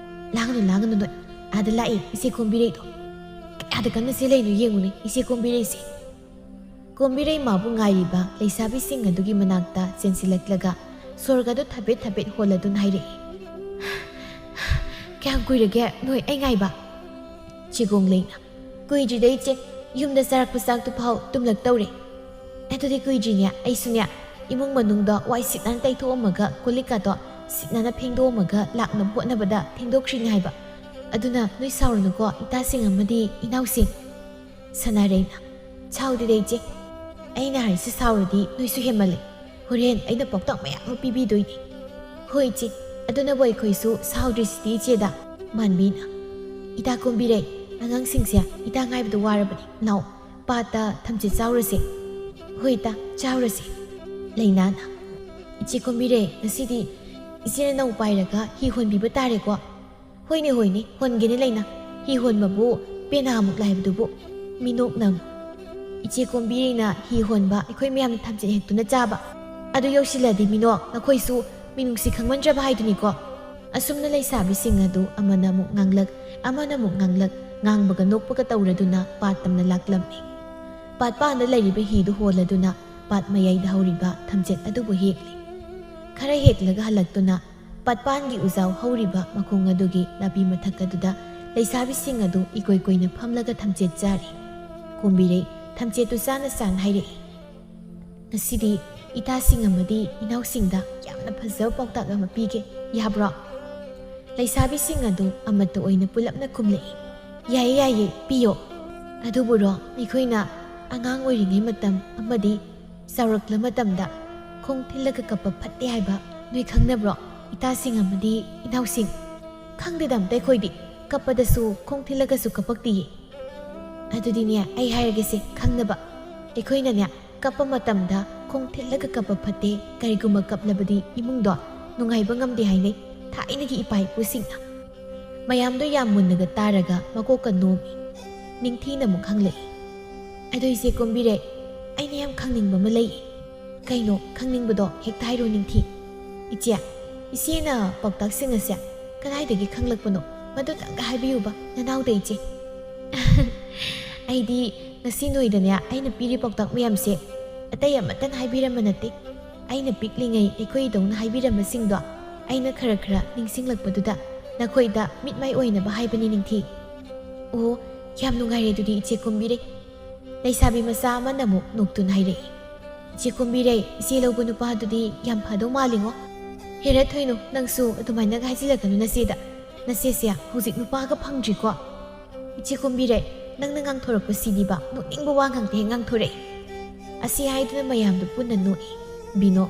"ꯂꯥꯡꯒꯅꯨ, ꯂꯥꯡꯒꯅꯨ ꯅꯣꯏ꯫ ꯑꯥꯗ ꯂꯥꯛꯑꯦ ꯏꯆꯦ ꯀꯣꯝꯕꯤꯔꯩꯗꯣ꯫ ꯀꯌꯥꯗ ꯀꯟꯅ ꯆꯦꯜꯂꯛꯏꯅꯣ ꯌꯦꯡꯉꯨꯅꯦ ꯏꯆꯦ ꯀꯣꯝꯕꯤꯔꯩꯁꯦ꯫" ꯀꯣꯝꯕꯤꯔꯩ ꯃꯥꯕꯨ ꯉꯥꯏꯔꯤꯕ ꯂꯩꯁꯥꯕꯤꯁꯤꯡ ꯑꯗꯨꯒꯤ ꯃꯅꯥꯛꯇ ꯆꯦꯟꯁꯤꯜꯂꯛꯂꯒ ꯁꯣꯔꯒꯗꯨ ꯊꯕꯦꯠ ꯊꯕꯦꯠ ꯍꯣꯜꯂꯗꯨꯅ ꯍꯥꯏꯔꯛꯏ, "ꯀꯌꯥꯝ ꯀꯨꯏꯔꯒꯦ ꯅꯣꯏ ꯑꯩ ꯉꯥꯏꯕ?" ꯆꯤꯒꯣꯡꯂꯩꯅ, "ꯀꯨꯏꯗ꯭ꯔꯤꯗ ꯏꯆꯦ, ꯌꯨꯝꯗ ꯆꯥꯔꯛꯄ ꯆꯥꯛꯇꯨ ꯐꯥꯎ ꯇꯨꯝꯂꯛꯇꯧꯔꯦ꯫" "ꯑꯗꯨꯗꯤ ꯀꯨꯏꯗ꯭ꯔꯤꯅꯦ, ꯑꯩꯁꯨꯅꯦ ꯏꯃꯨꯡ ꯃꯅꯨꯡꯗꯣ ꯋꯥꯏ ꯁꯤꯠ ꯅꯥꯟꯅ ꯇꯩꯊꯣꯛꯑꯝꯃꯒ ꯀꯣꯜ ꯂꯤꯛꯀꯗꯣ ꯁꯤꯠ ꯅꯥꯟꯅ ꯐꯦꯡꯗꯣꯛꯑꯝꯃꯒ ꯂꯥꯛꯅꯕ ꯍꯣꯠꯅꯕꯗ ꯊꯦꯡꯗꯣꯛꯈ꯭ꯔꯤꯅꯦ ꯍꯥꯏꯕ꯫ ꯑꯗꯨꯅ ꯅꯣꯏ ꯁꯥꯎꯔꯨꯅꯨꯀꯣ ꯏꯇꯥꯁꯤꯡ ꯑꯃꯗꯤ ꯏꯅꯥꯎꯁꯤꯡ꯫" ꯁꯅꯥꯔꯩꯅ, "ꯁꯥꯎꯗꯦꯗ ꯏꯆꯦ, ꯑꯩꯅ ꯍꯥꯏꯔꯤꯁꯦ ꯁꯥꯎꯔꯗꯤ ꯅꯣꯏꯁꯨ ꯍꯦꯟꯃꯜꯂꯦ꯫ ꯍꯣꯔꯦꯟ ꯑꯩꯅ ꯄꯥꯎꯇꯥꯛ ꯃꯌꯥꯝ ꯑꯃ ꯄꯤꯕꯤꯗꯣꯏꯅꯦ꯫" "ꯍꯣꯏ ꯏꯆꯦ, ꯑꯗꯨꯅꯕꯨ ꯑꯩꯈꯣꯏꯁꯨ ꯁꯥꯎꯗ꯭ꯔꯤꯁꯤꯗꯤ ꯏꯆꯦꯗ꯫" ꯃꯥꯟꯕꯤꯅ, "ꯏꯇꯥ ꯀꯣꯝꯕꯤꯔꯩ, ꯑꯉꯥꯡꯁꯤꯡꯁꯦ ꯏꯇꯥ ꯉꯥꯏꯕꯗ ꯋꯥꯔꯕꯅꯤ꯫ ꯂꯥꯎ, ꯄꯥꯠꯇ ꯊꯝꯆꯦꯠ ꯆꯥꯎꯔꯁꯦ꯫" "ꯍꯣꯏ ꯏꯇꯥ, ꯆꯥꯎꯔꯁꯦ꯫" ꯂꯩꯅꯥꯅ, "ꯏꯆꯦ ꯀꯣꯝꯕꯤꯔꯩ, ꯉꯁꯤꯗꯤ ꯏꯆꯦꯅ ꯅꯧ ꯄꯥꯏꯔꯒ ꯍꯤ ꯍꯣꯟꯕꯤꯕ ꯇꯥꯔꯦꯀꯣ?" "ꯍꯣꯏꯅꯦ ꯍꯣꯏꯅꯦ, ꯍꯣꯟꯒꯦꯅꯦ ꯂꯩꯅꯥ꯫ ꯍꯤ ꯍꯣꯟꯕꯕꯨ ꯄꯦꯅꯥꯃꯨꯛ ꯂꯥꯏꯕꯗꯨꯕꯨ꯫" ꯃꯤꯅꯣꯛꯅ ꯑꯃꯨꯛ, ꯏꯆꯦ ꯀꯣꯝꯕꯤꯔꯩꯅ ꯍꯤ ꯍꯣꯟꯕ, ꯑꯩꯈꯣꯏ ꯃꯌꯥꯝꯅ ꯊꯝꯆꯦꯠ ꯍꯦꯛꯇꯨꯅ ꯆꯥꯕ꯫ ꯑꯗꯨ ꯌꯧꯁꯤꯜꯂꯗꯤ ꯃꯤꯅꯣ, ꯅꯈꯣꯏꯁꯨ ꯃꯤꯅꯨꯡꯁꯤ ꯈꯪꯃꯟꯗ꯭ꯔꯕ ꯍꯥꯏꯗꯨꯅꯤꯀꯣ꯫ ꯑꯁꯨꯝꯅ ꯂꯩꯁꯥꯕꯤꯁꯤꯡ ꯑꯗꯨ ꯑꯃꯅ ꯑꯃꯨꯛ ꯉꯥꯡꯂꯛ, ꯑꯃꯅ ꯑꯃꯨꯛ ꯉꯥꯡꯂꯛ, ꯉꯥꯡꯕꯒ ꯅꯣꯛꯄꯒ ꯇꯧꯔꯗꯨꯅ ꯄꯥꯠ ꯇꯝꯅ ꯂꯥꯛꯂꯝꯃꯤ꯫ ꯄꯥꯠ ꯄꯥꯟꯗ ꯂꯩꯔꯤꯕ ꯍꯤꯗꯨ ꯍꯣꯜꯂꯗꯨꯅ ꯄꯥꯠ ꯃꯌꯥꯏꯗ ꯍꯧꯔꯤꯕ ꯊꯝꯆꯦꯠ ꯑꯗꯨꯕꯨ ꯍꯦꯛꯂꯤ꯫ ꯈꯔ ꯍꯦꯛꯂꯒ ꯍꯜꯂꯛꯇꯨꯅ ꯄꯥꯠꯄꯥꯟꯒꯤ ꯎꯖꯥꯎ ꯍꯧꯔꯤꯕ ꯃꯈꯣꯡ ꯑꯗꯨꯒꯤ ꯅꯥꯄꯤ ꯃꯊꯛ ꯑꯗꯨꯗ ꯂꯩꯁꯥꯕꯤꯁꯤꯡ ꯑꯗꯨ ꯏꯀꯣꯏ ꯀꯣꯏꯅ ꯐꯝꯂꯒ ꯊꯝꯆꯦꯠ ꯆꯥꯔꯤ꯫ ꯀꯣꯝꯕꯤꯔꯩ ꯊꯝꯆꯦꯠꯇꯨ ꯆꯥꯅ ꯆꯥꯅ ꯍꯥꯏꯔꯛꯏ, "ꯉꯁꯤꯗꯤ ꯏꯇꯥꯁꯤꯡ ꯑꯃꯗꯤ ꯏꯅꯥꯎꯁꯤꯡꯗ ꯌꯥꯝꯅ ꯐꯖꯕ ꯄꯥꯎꯇꯥꯛ ꯑꯃ ꯄꯤꯒꯦ, ꯌꯥꯕ꯭ꯔꯣ?" ꯂꯩꯁꯥꯕꯤꯁꯤꯡ ꯑꯗꯨ ꯑꯃꯠꯇ ꯑꯣꯏꯅ ꯄꯨꯂꯞꯅ ꯈꯨꯝꯂꯛꯏ, "ꯌꯥꯏꯌꯦ, ꯌꯥꯏꯌꯦ, ꯄꯤꯌꯣ꯫ ꯑꯗꯨꯕꯨꯔꯣ, ꯑꯩꯈꯣꯏꯅ ꯑꯉꯥꯡ ꯑꯣꯏꯔꯤꯉꯩ ꯃꯇꯝ ꯑꯃꯗꯤ ꯆꯥꯎꯔꯛꯂ ꯃꯇꯝꯗ ꯈꯣꯡ ꯊꯤꯜꯂꯒ ꯀꯞꯄ ꯐꯠꯇꯦ ꯍꯥꯏꯕ ꯅꯣꯏ ꯈꯪꯅꯕ꯭ꯔꯣ, ꯏꯇꯥꯁꯤꯡ ꯑꯃꯗꯤ ꯏꯅꯥꯎꯁꯤꯡ?" "ꯈꯪꯗꯦꯗ ꯑꯝꯇ ꯑꯩꯈꯣꯏꯗꯤ, ꯀꯞꯄꯗꯁꯨ ꯈꯣꯡ ꯊꯤꯜꯂꯒꯁꯨ ꯀꯞꯄꯛꯇꯤꯌꯦ꯫" "ꯑꯗꯨꯗꯤꯅꯦ, ꯑꯩ ꯍꯥꯏꯔꯒꯦꯁꯦ ꯈꯪꯅꯕ꯫ ꯑꯩꯈꯣꯏꯅꯅꯦ, ꯀꯞꯄ ꯃꯇꯝꯗ ꯈꯣꯡ ꯊꯤꯜꯂꯒ ꯀꯞꯄ ꯐꯠꯇꯦ, ꯀꯔꯤꯒꯨꯝꯕ ꯀꯞꯂꯕꯗꯤ ꯏꯃꯨꯡꯗꯣ ꯅꯨꯡꯉꯥꯏꯕ ꯉꯝꯗꯦ ꯍꯥꯏꯅꯩ ꯊꯥꯏꯅꯒꯤ ꯏꯄꯥ ꯏꯄꯨꯁꯤꯡꯅ꯫" ꯃꯌꯥꯝꯗꯣ ꯌꯥꯝ ꯃꯨꯟꯅꯒ ꯇꯥꯔꯒ ꯃꯀꯣꯛꯀ ꯅꯣꯝꯃꯤ꯫ ꯅꯤꯡꯊꯤꯅ ꯑꯃꯨꯛ ꯍꯪꯂꯛꯏ, "ꯑꯗꯣ ꯏꯆꯦ ꯀꯣꯝꯕꯤꯔꯩ, ꯑꯩꯅ ꯌꯥꯝ ꯈꯪꯅꯤꯡꯕ ꯑꯃ ꯂꯩ꯫" "ꯀꯩꯅꯣ ꯈꯪꯅꯤꯡꯕꯗꯣ? ꯍꯦꯛꯇ ꯍꯥꯏꯔꯣ ꯅꯤꯡꯊꯤ꯫" "ꯏꯆꯦ, ꯏꯆꯦꯅ ꯄꯥꯎꯇꯥꯛꯁꯤꯡ ꯑꯁꯦ ꯀꯗꯥꯏꯗꯒꯤ ꯈꯪꯂꯛꯄꯅꯣ? ꯃꯗꯨꯇꯪꯒ ꯍꯥꯏꯕꯤꯌꯨꯕ, ꯅꯅꯥꯎꯗ ꯏꯆꯦ꯫" "ꯑꯩꯗꯤ ꯉꯁꯤ ꯅꯣꯏꯗꯅꯦ ꯑꯩꯅ ꯄꯤꯔꯤ ꯄꯥꯎꯇꯥꯛ ꯃꯌꯥꯝꯁꯦ ꯑꯇꯩ ꯑꯃꯠꯇꯅ ꯍꯥꯏꯕꯤꯔꯝꯕ ꯅꯠꯇꯦ꯫ ꯑꯩꯅ ꯄꯤꯛꯂꯤꯉꯩ ꯑꯩꯈꯣꯏ ꯏꯙꯧꯅ ꯍꯥꯏꯕꯤꯔꯝꯕꯁꯤꯡꯗꯣ ꯑꯩꯅ ꯈꯔ ꯈꯔ ꯅꯤꯡꯁꯤꯡꯂꯛꯄꯗꯨꯗ ꯅꯈꯣꯏꯗ ꯃꯤꯠ ꯃꯥꯏ ꯑꯣꯏꯅꯕ ꯍꯥꯏꯕꯅꯤ ꯅꯤꯡꯊꯤ꯫" "ꯑꯣ, ꯌꯥꯝ ꯅꯨꯡꯉꯥꯏꯔꯦ ꯑꯗꯨꯗꯤ ꯏꯆꯦ ꯀꯣꯝꯕꯤꯔꯩ꯫" ꯂꯩꯁꯥꯕꯤ ꯃꯆꯥ ꯑꯃꯅ ꯑꯃꯨꯛ ꯅꯣꯛꯇꯨꯅ ꯍꯥꯏꯔꯛꯏ, "ꯏꯆꯦ ꯀꯣꯝꯕꯤꯔꯩ, ꯏꯆꯦ ꯂꯧꯕ ꯅꯨꯄꯥꯗꯨꯗꯤ ꯌꯥꯝ ꯐꯗꯧ ꯃꯥꯜꯂꯤꯉꯣ꯫" "ꯍꯦꯔꯥ ꯊꯣꯏꯅꯨ, ꯅꯪꯁꯨ ꯑꯗꯨꯃꯥꯏꯅꯒ ꯍꯥꯏꯖꯤꯜꯂꯛꯀꯅꯨ ꯅꯆꯦꯗ꯫ ꯅꯆꯦꯁꯦ ꯍꯧꯖꯤꯛ ꯅꯨꯄꯥꯒ ꯐꯪꯗ꯭ꯔꯤꯀꯣ꯫" "ꯏꯆꯦ ꯀꯣꯝꯕꯤꯔꯩ, ꯅꯪꯅ ꯉꯥꯡꯊꯣꯔꯛꯄꯁꯤꯗꯤꯕ ꯅꯣꯛꯅꯤꯡꯕ ꯋꯥ ꯉꯥꯛꯇ ꯍꯦꯛ ꯉꯥꯡꯊꯣꯔꯛꯏ꯫" ꯑꯁꯤ ꯍꯥꯏꯗꯨꯅ ꯃꯌꯥꯝꯗꯨ ꯄꯨꯟꯅ ꯅꯣꯛꯏ꯫ ꯕꯤꯅꯣ,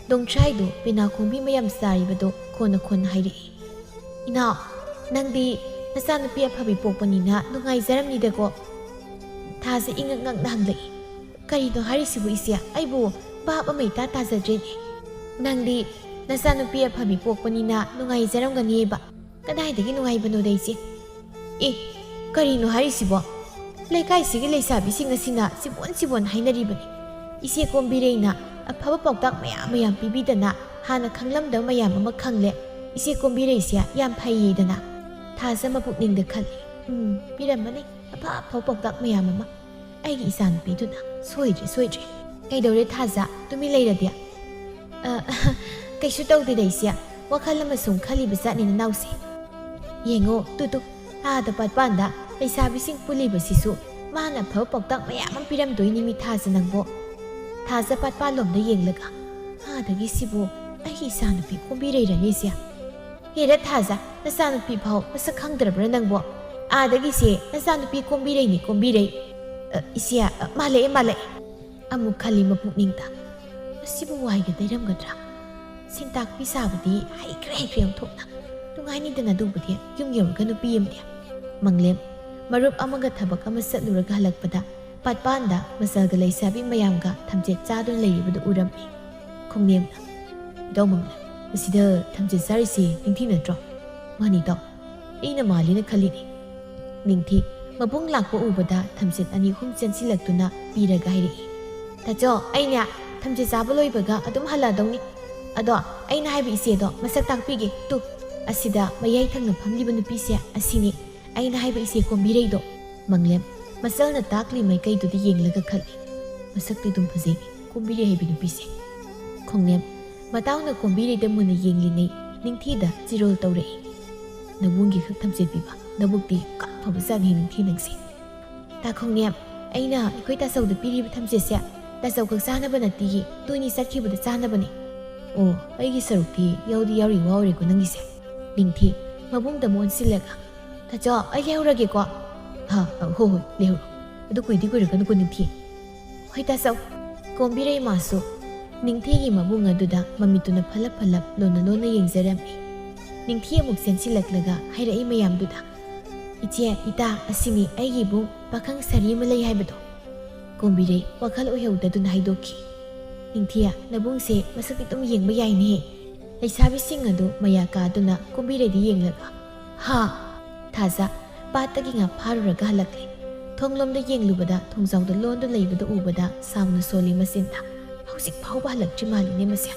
ꯗꯣꯡꯊ꯭ꯔꯥꯏꯗꯨ ꯄꯦꯅꯥ ꯈꯣꯡꯕꯤ ꯃꯌꯥꯝ ꯆꯥꯔꯤꯕꯗꯨ ꯈꯣꯟꯅ ꯈꯣꯟꯅ ꯍꯥꯏꯔꯛꯏ, "ꯏꯅꯥꯎ, ꯅꯪꯗꯤ ꯅꯆꯥꯅꯨꯄꯤ ꯑꯐꯕꯤ ꯄꯣꯛꯄꯅꯤꯅ ꯅꯨꯡꯉꯥꯏꯖꯔꯝꯅꯤꯗꯀꯣ?" ꯊꯥꯖ ꯏꯉꯛ ꯉꯛꯅ ꯍꯪꯂꯛꯏ, "ꯀꯔꯤꯅꯣ ꯍꯥꯏꯔꯤꯁꯤꯕꯨ ꯏꯆꯦ? ꯑꯩꯕꯨ ꯚꯥꯞ ꯑꯃ ꯏꯇꯥ ꯇꯥꯖꯗ꯭ꯔꯦꯅꯦ꯫ ꯅꯪꯗꯤ ꯅꯆꯥꯅꯨꯄꯤ ꯑꯐꯕꯤ ꯄꯣꯛꯄꯅꯤꯅ ꯅꯨꯡꯉꯥꯏꯖꯔꯝꯒꯅꯤꯕ꯫ ꯀꯗꯥꯏꯗꯒꯤ ꯅꯨꯡꯉꯥꯏꯕꯅꯣꯗ ꯏꯆꯦ?" "ꯑꯦ, ꯀꯔꯤꯅꯣ ꯍꯥꯏꯔꯤꯁꯤꯕꯣ? ꯂꯩꯀꯥꯏꯁꯤꯒꯤ ꯂꯩꯁꯥꯕꯤꯁꯤꯡ ꯑꯁꯤꯅ ꯁꯤꯕꯣꯟ ꯁꯤꯕꯣꯟ ꯍꯥꯏꯅꯔꯤꯕꯅꯤ꯫ ꯏꯆꯦ ꯀꯣꯝꯕꯤꯔꯩꯅ ꯑꯐꯕ ꯄꯥꯎꯇꯥꯛ ꯃꯌꯥꯝ ꯃꯌꯥꯝ ꯄꯤꯕꯤꯗꯅ ꯍꯥꯟꯅ ꯈꯪꯂꯝꯗꯕ ꯃꯌꯥꯝ ꯑꯃ ꯈꯪꯂꯦ꯫ ꯏꯆꯦ ꯀꯣꯝꯕꯤꯔꯩꯁꯦ ꯌꯥꯝ ꯐꯩꯌꯦꯗꯅ꯫ ꯊꯥꯖ ꯃꯄꯨꯛꯅꯤꯡꯗ ꯈꯜꯂꯤ, "ꯎꯝ, ꯄꯤꯔꯝꯃꯅꯤ ꯑꯐ ꯑꯐꯕ ꯄꯥꯎꯇꯥꯛ ꯃꯌꯥꯝ ꯑꯃ꯫ ꯑꯩꯒꯤ ꯏꯆꯥꯅꯨꯄꯤꯗꯨꯅ ꯁꯣꯏꯗ꯭ꯔꯦ, ꯁꯣꯏꯗ꯭ꯔꯦ꯫" "ꯀꯩꯗꯧꯔꯦ ꯊꯥꯖ? ꯇꯨꯃꯤꯟ ꯂꯩꯔꯗꯤ?" "ꯑ, ꯀꯩꯁꯨ ꯇꯧꯗꯦꯗ ꯏꯆꯦ, ꯋꯥꯈꯜ ꯑꯃ ꯁꯨꯝ ꯈꯜꯂꯤꯕ ꯖꯥꯠꯅꯤ ꯅꯅꯥꯎꯁꯦ꯫ ꯌꯦꯡꯉꯣ ꯇꯨ ꯇꯨ, ꯑꯥꯗ ꯄꯥꯠꯄꯥꯟꯗ ꯂꯩꯁꯥꯕꯤꯁꯤꯡ ꯄꯨꯜꯂꯤꯕꯁꯤꯁꯨ ꯃꯥꯅ ꯑꯐꯕ ꯄꯥꯎꯇꯥꯛ ꯃꯌꯥꯝ ꯑꯃ ꯄꯤꯔꯝꯗꯣꯏꯅꯤ ꯃꯤ ꯊꯥꯖ ꯅꯪꯕꯣ꯫" ꯊꯥꯖ ꯄꯥꯠꯄꯥꯟꯂꯣꯝꯗ ꯌꯦꯡꯂꯒ, "ꯑꯥꯗꯒꯤ ꯁꯤꯕꯨ ꯑꯩꯒꯤ ꯏꯆꯥꯅꯨꯄꯤ ꯀꯣꯝꯕꯤꯔꯩꯔꯅꯦꯁꯦ?" "ꯍꯦꯔꯥ ꯊꯥꯖ, ꯅꯆꯥꯅꯨꯄꯤ ꯐꯥꯎ ꯃꯁꯛ ꯈꯪꯗ꯭ꯔꯕ꯭ꯔꯥ ꯅꯪꯕꯣ? ꯑꯥꯗꯒꯤꯁꯦ ꯅꯆꯥꯅꯨꯄꯤ ꯀꯣꯝꯕꯤꯔꯩꯅꯤ, ꯀꯣꯝꯕꯤꯔꯩ꯫ ꯑ, ꯏꯆꯦ, ꯑ, ꯃꯥꯜꯂꯛꯑꯦ, ꯃꯥꯜꯂꯛꯑꯦ꯫" ꯑꯃꯨꯛ ꯈꯜꯂꯤ ꯃꯄꯨꯛꯅꯤꯡꯗ, "ꯃꯁꯤꯕꯨ ꯋꯥꯏꯒ ꯇꯩꯔꯝꯒꯗ꯭ꯔꯥ? ꯁꯤꯟꯇꯥꯛꯄꯤ ꯁꯥꯕꯗꯤ ꯍꯩꯈ꯭ꯔꯦ, ꯍꯩꯈ꯭ꯔꯦ ꯑꯣꯟꯊꯣꯛꯅ꯫ ꯅꯨꯡꯉꯥꯏꯅꯤꯗꯅ ꯑꯗꯨꯕꯨꯗꯤ ꯌꯨꯝ ꯌꯧꯔꯒ ꯅꯨꯄꯤ ꯑꯃꯗꯤ꯫" ꯃꯪꯂꯦꯝ, ꯃꯔꯨꯞ ꯑꯃꯒ ꯊꯕꯛ ꯑꯃ ꯆꯠꯂꯨꯔꯒ ꯍꯜꯂꯛꯄꯗ ꯄꯥꯠꯄꯥꯟꯗ ꯃꯆꯜꯒ ꯂꯩꯁꯥꯕꯤ ꯃꯌꯥꯝꯒ ꯊꯝꯆꯦꯠ ꯆꯥꯗꯨꯅ ꯂꯩꯔꯤꯕꯗꯨ ꯎꯔꯝꯃꯤ꯫ ꯈꯣꯡꯅꯦꯝꯅ, "ꯏꯇꯥꯎ ꯃꯪꯂꯦꯝ, ꯃꯁꯤꯗ ꯊꯝꯆꯦꯠ ꯆꯥꯔꯤꯁꯤ ꯅꯤꯡꯊꯤ ꯅꯠꯇ꯭ꯔꯣ?" "ꯃꯥꯅꯤ ꯏꯇꯥꯎ, ꯑꯩꯅ ꯃꯥꯜꯂꯤꯅ ꯈꯜꯂꯤꯅꯤ꯫" ꯅꯤꯡꯊꯤ ꯃꯕꯨꯡ ꯂꯥꯛꯄ ꯎꯕꯗ ꯊꯝꯆꯦꯠ ꯑꯅꯤ ꯑꯍꯨꯝ ꯆꯦꯟꯁꯤꯜꯂꯛꯇꯨꯅ ꯄꯤꯔꯒ ꯍꯥꯏꯔꯛꯏ, "ꯇꯥꯆꯧ, ꯑꯩꯅꯦ ꯊꯝꯆꯦꯠ ꯆꯥꯕ ꯂꯣꯏꯕꯒ ꯑꯗꯨꯝ ꯍꯜꯂꯛꯑꯗꯧꯅꯤ꯫ ꯑꯗꯣ ꯑꯩꯅ ꯍꯥꯏꯕ ꯏꯆꯦꯗꯣ ꯃꯁꯛ ꯇꯥꯛꯄꯤꯒꯦ꯫ ꯇꯨ, ꯑꯁꯤꯗ ꯃꯌꯥꯏ ꯊꯪꯅ ꯐꯝꯂꯤꯕ ꯅꯨꯄꯤꯁꯦ ꯑꯁꯤꯅꯤ꯫ ꯑꯩꯅ ꯍꯥꯏꯕ ꯏꯆꯦ ꯀꯣꯝꯕꯤꯔꯩꯗꯣ꯫" ꯃꯪꯂꯦꯝ ꯃꯆꯜꯅ ꯇꯥꯛꯂꯤ ꯃꯥꯏꯀꯩꯗꯨꯗ ꯌꯦꯡꯂꯒ ꯈꯜꯂꯤ, "ꯃꯁꯛꯇꯤ ꯑꯗꯨꯝ ꯐꯖꯩꯅꯦ ꯀꯣꯝꯕꯤꯔꯩ ꯍꯥꯏꯕꯤ ꯅꯨꯄꯤꯁꯦ꯫" ꯈꯣꯡꯅꯦꯝ ꯃꯇꯥꯎꯅ ꯀꯣꯝꯕꯤꯔꯩꯗ ꯃꯨꯟꯅ ꯌꯦꯡꯂꯤꯉꯩ ꯅꯤꯡꯊꯤꯗ ꯆꯤꯔꯣꯜ ꯇꯧꯔꯛꯏ, "ꯅꯕꯨꯡꯒꯤ ꯈꯛ ꯊꯝꯆꯦꯠ ꯄꯤꯕ ꯅꯕꯨꯛꯇꯤ ꯀꯥ ꯐꯕ ꯖꯥꯠꯅꯤ ꯅꯤꯡꯊꯤ ꯅꯪꯁꯦ꯫" "ꯇꯥ ꯈꯣꯡꯅꯦꯝ, ꯑꯩꯅ ꯑꯩꯈꯣꯏ ꯇꯥꯆꯧꯗ ꯄꯤꯔꯤꯕ ꯊꯝꯆꯦꯠꯁꯦ ꯇꯥꯆꯧ ꯈꯛ ꯆꯥꯅꯕ ꯅꯠꯇꯤꯌꯦ, ꯇꯣꯏꯅꯤ ꯆꯠꯈꯤꯕꯗ ꯆꯥꯅꯕꯅꯦ꯫" "ꯑꯣ, ꯑꯩꯒꯤ ꯁꯔꯨꯛꯇꯤ ꯌꯥꯎꯗꯤ ꯌꯥꯎꯔꯤ ꯋꯥ ꯑꯣꯏꯔꯦꯀꯣ ꯅꯪꯒꯤꯁꯦ꯫" ꯅꯤꯡꯊꯤ ꯃꯕꯨꯡꯗ ꯑꯣꯟꯁꯤꯜꯂꯒ, "ꯇꯥꯆꯧ, ꯑꯩ ꯂꯩꯍꯧꯔꯒꯦꯀꯣ꯫" "ꯍꯥ, ꯑ, ꯍꯣ ꯍꯣꯏ, ꯂꯩꯍꯧꯔꯣ꯫ ꯑꯗꯨ ꯀꯨꯏꯗꯤ ꯀꯨꯏꯔꯛꯀꯅꯨꯀꯣ ꯅꯤꯡꯊꯤ꯫" "ꯍꯣꯏ ꯇꯥꯆꯧ꯫" ꯀꯣꯝꯕꯤꯔꯩ ꯃꯥꯁꯨ ꯅꯤꯡꯊꯤꯒꯤ ꯃꯕꯨꯡ ꯑꯗꯨꯗ ꯃꯃꯤꯠꯇꯨꯅ ꯐꯂꯞ ꯐꯂꯞ ꯂꯣꯟꯅ ꯂꯣꯟꯅ ꯌꯦꯡꯖꯔꯝꯃꯤ꯫ ꯅꯤꯡꯊꯤ ꯑꯃꯨꯛ ꯆꯦꯟꯁꯤꯜꯂꯛꯂꯒ ꯍꯥꯏꯔꯛꯏ ꯃꯌꯥꯝꯗꯨꯗ, "ꯏꯆꯦ, ꯏꯇꯥ, ꯑꯁꯤꯅꯤ ꯑꯩꯒꯤ ꯏꯕꯨꯡ ꯄꯥꯈꯪ ꯁꯥꯔꯤ ꯑꯃ ꯂꯩ ꯍꯥꯏꯕꯗꯣ꯫" ꯀꯣꯝꯕꯤꯔꯩ ꯋꯥꯈꯜ ꯑꯣꯏꯍꯧꯗꯗꯨꯅ ꯍꯥꯏꯗꯣꯛꯈꯤ꯫ "ꯅꯤꯡꯊꯤꯌꯥ, ꯅꯕꯨꯡꯁꯦ ꯃꯁꯛꯇꯤ ꯑꯗꯨꯝ ꯌꯦꯡꯕ ꯌꯥꯏꯅꯦꯍꯦ꯫" ꯂꯩꯁꯥꯕꯤꯁꯤꯡ ꯑꯗꯨ ꯃꯌꯥ ꯀꯥꯗꯨꯅ ꯀꯣꯝꯕꯤꯔꯩꯗ ꯌꯦꯡꯂꯒ, "ꯍꯥ?" ꯊꯥꯖ ꯄꯥꯠꯇꯒꯤ ꯉꯥ ꯐꯥꯔꯨꯔꯒ ꯍꯜꯂꯛꯂꯦ꯫ ꯊꯣꯡꯂꯣꯝꯗ ꯌꯦꯡꯂꯨꯕꯗ ꯊꯣꯡꯖꯥꯎꯗ ꯂꯣꯟꯗꯨ ꯂꯩꯕꯗꯨ ꯎꯕꯗ ꯁꯥꯎꯅ ꯁꯣꯜꯂꯤ ꯃꯆꯤꯟꯗ꯫ "ꯍꯧꯖꯤꯛ ꯐꯥꯎꯕ ꯍꯜꯂꯛꯇ꯭ꯔꯤ ꯃꯥꯜꯂꯤꯅꯦ ꯃꯁꯦ꯫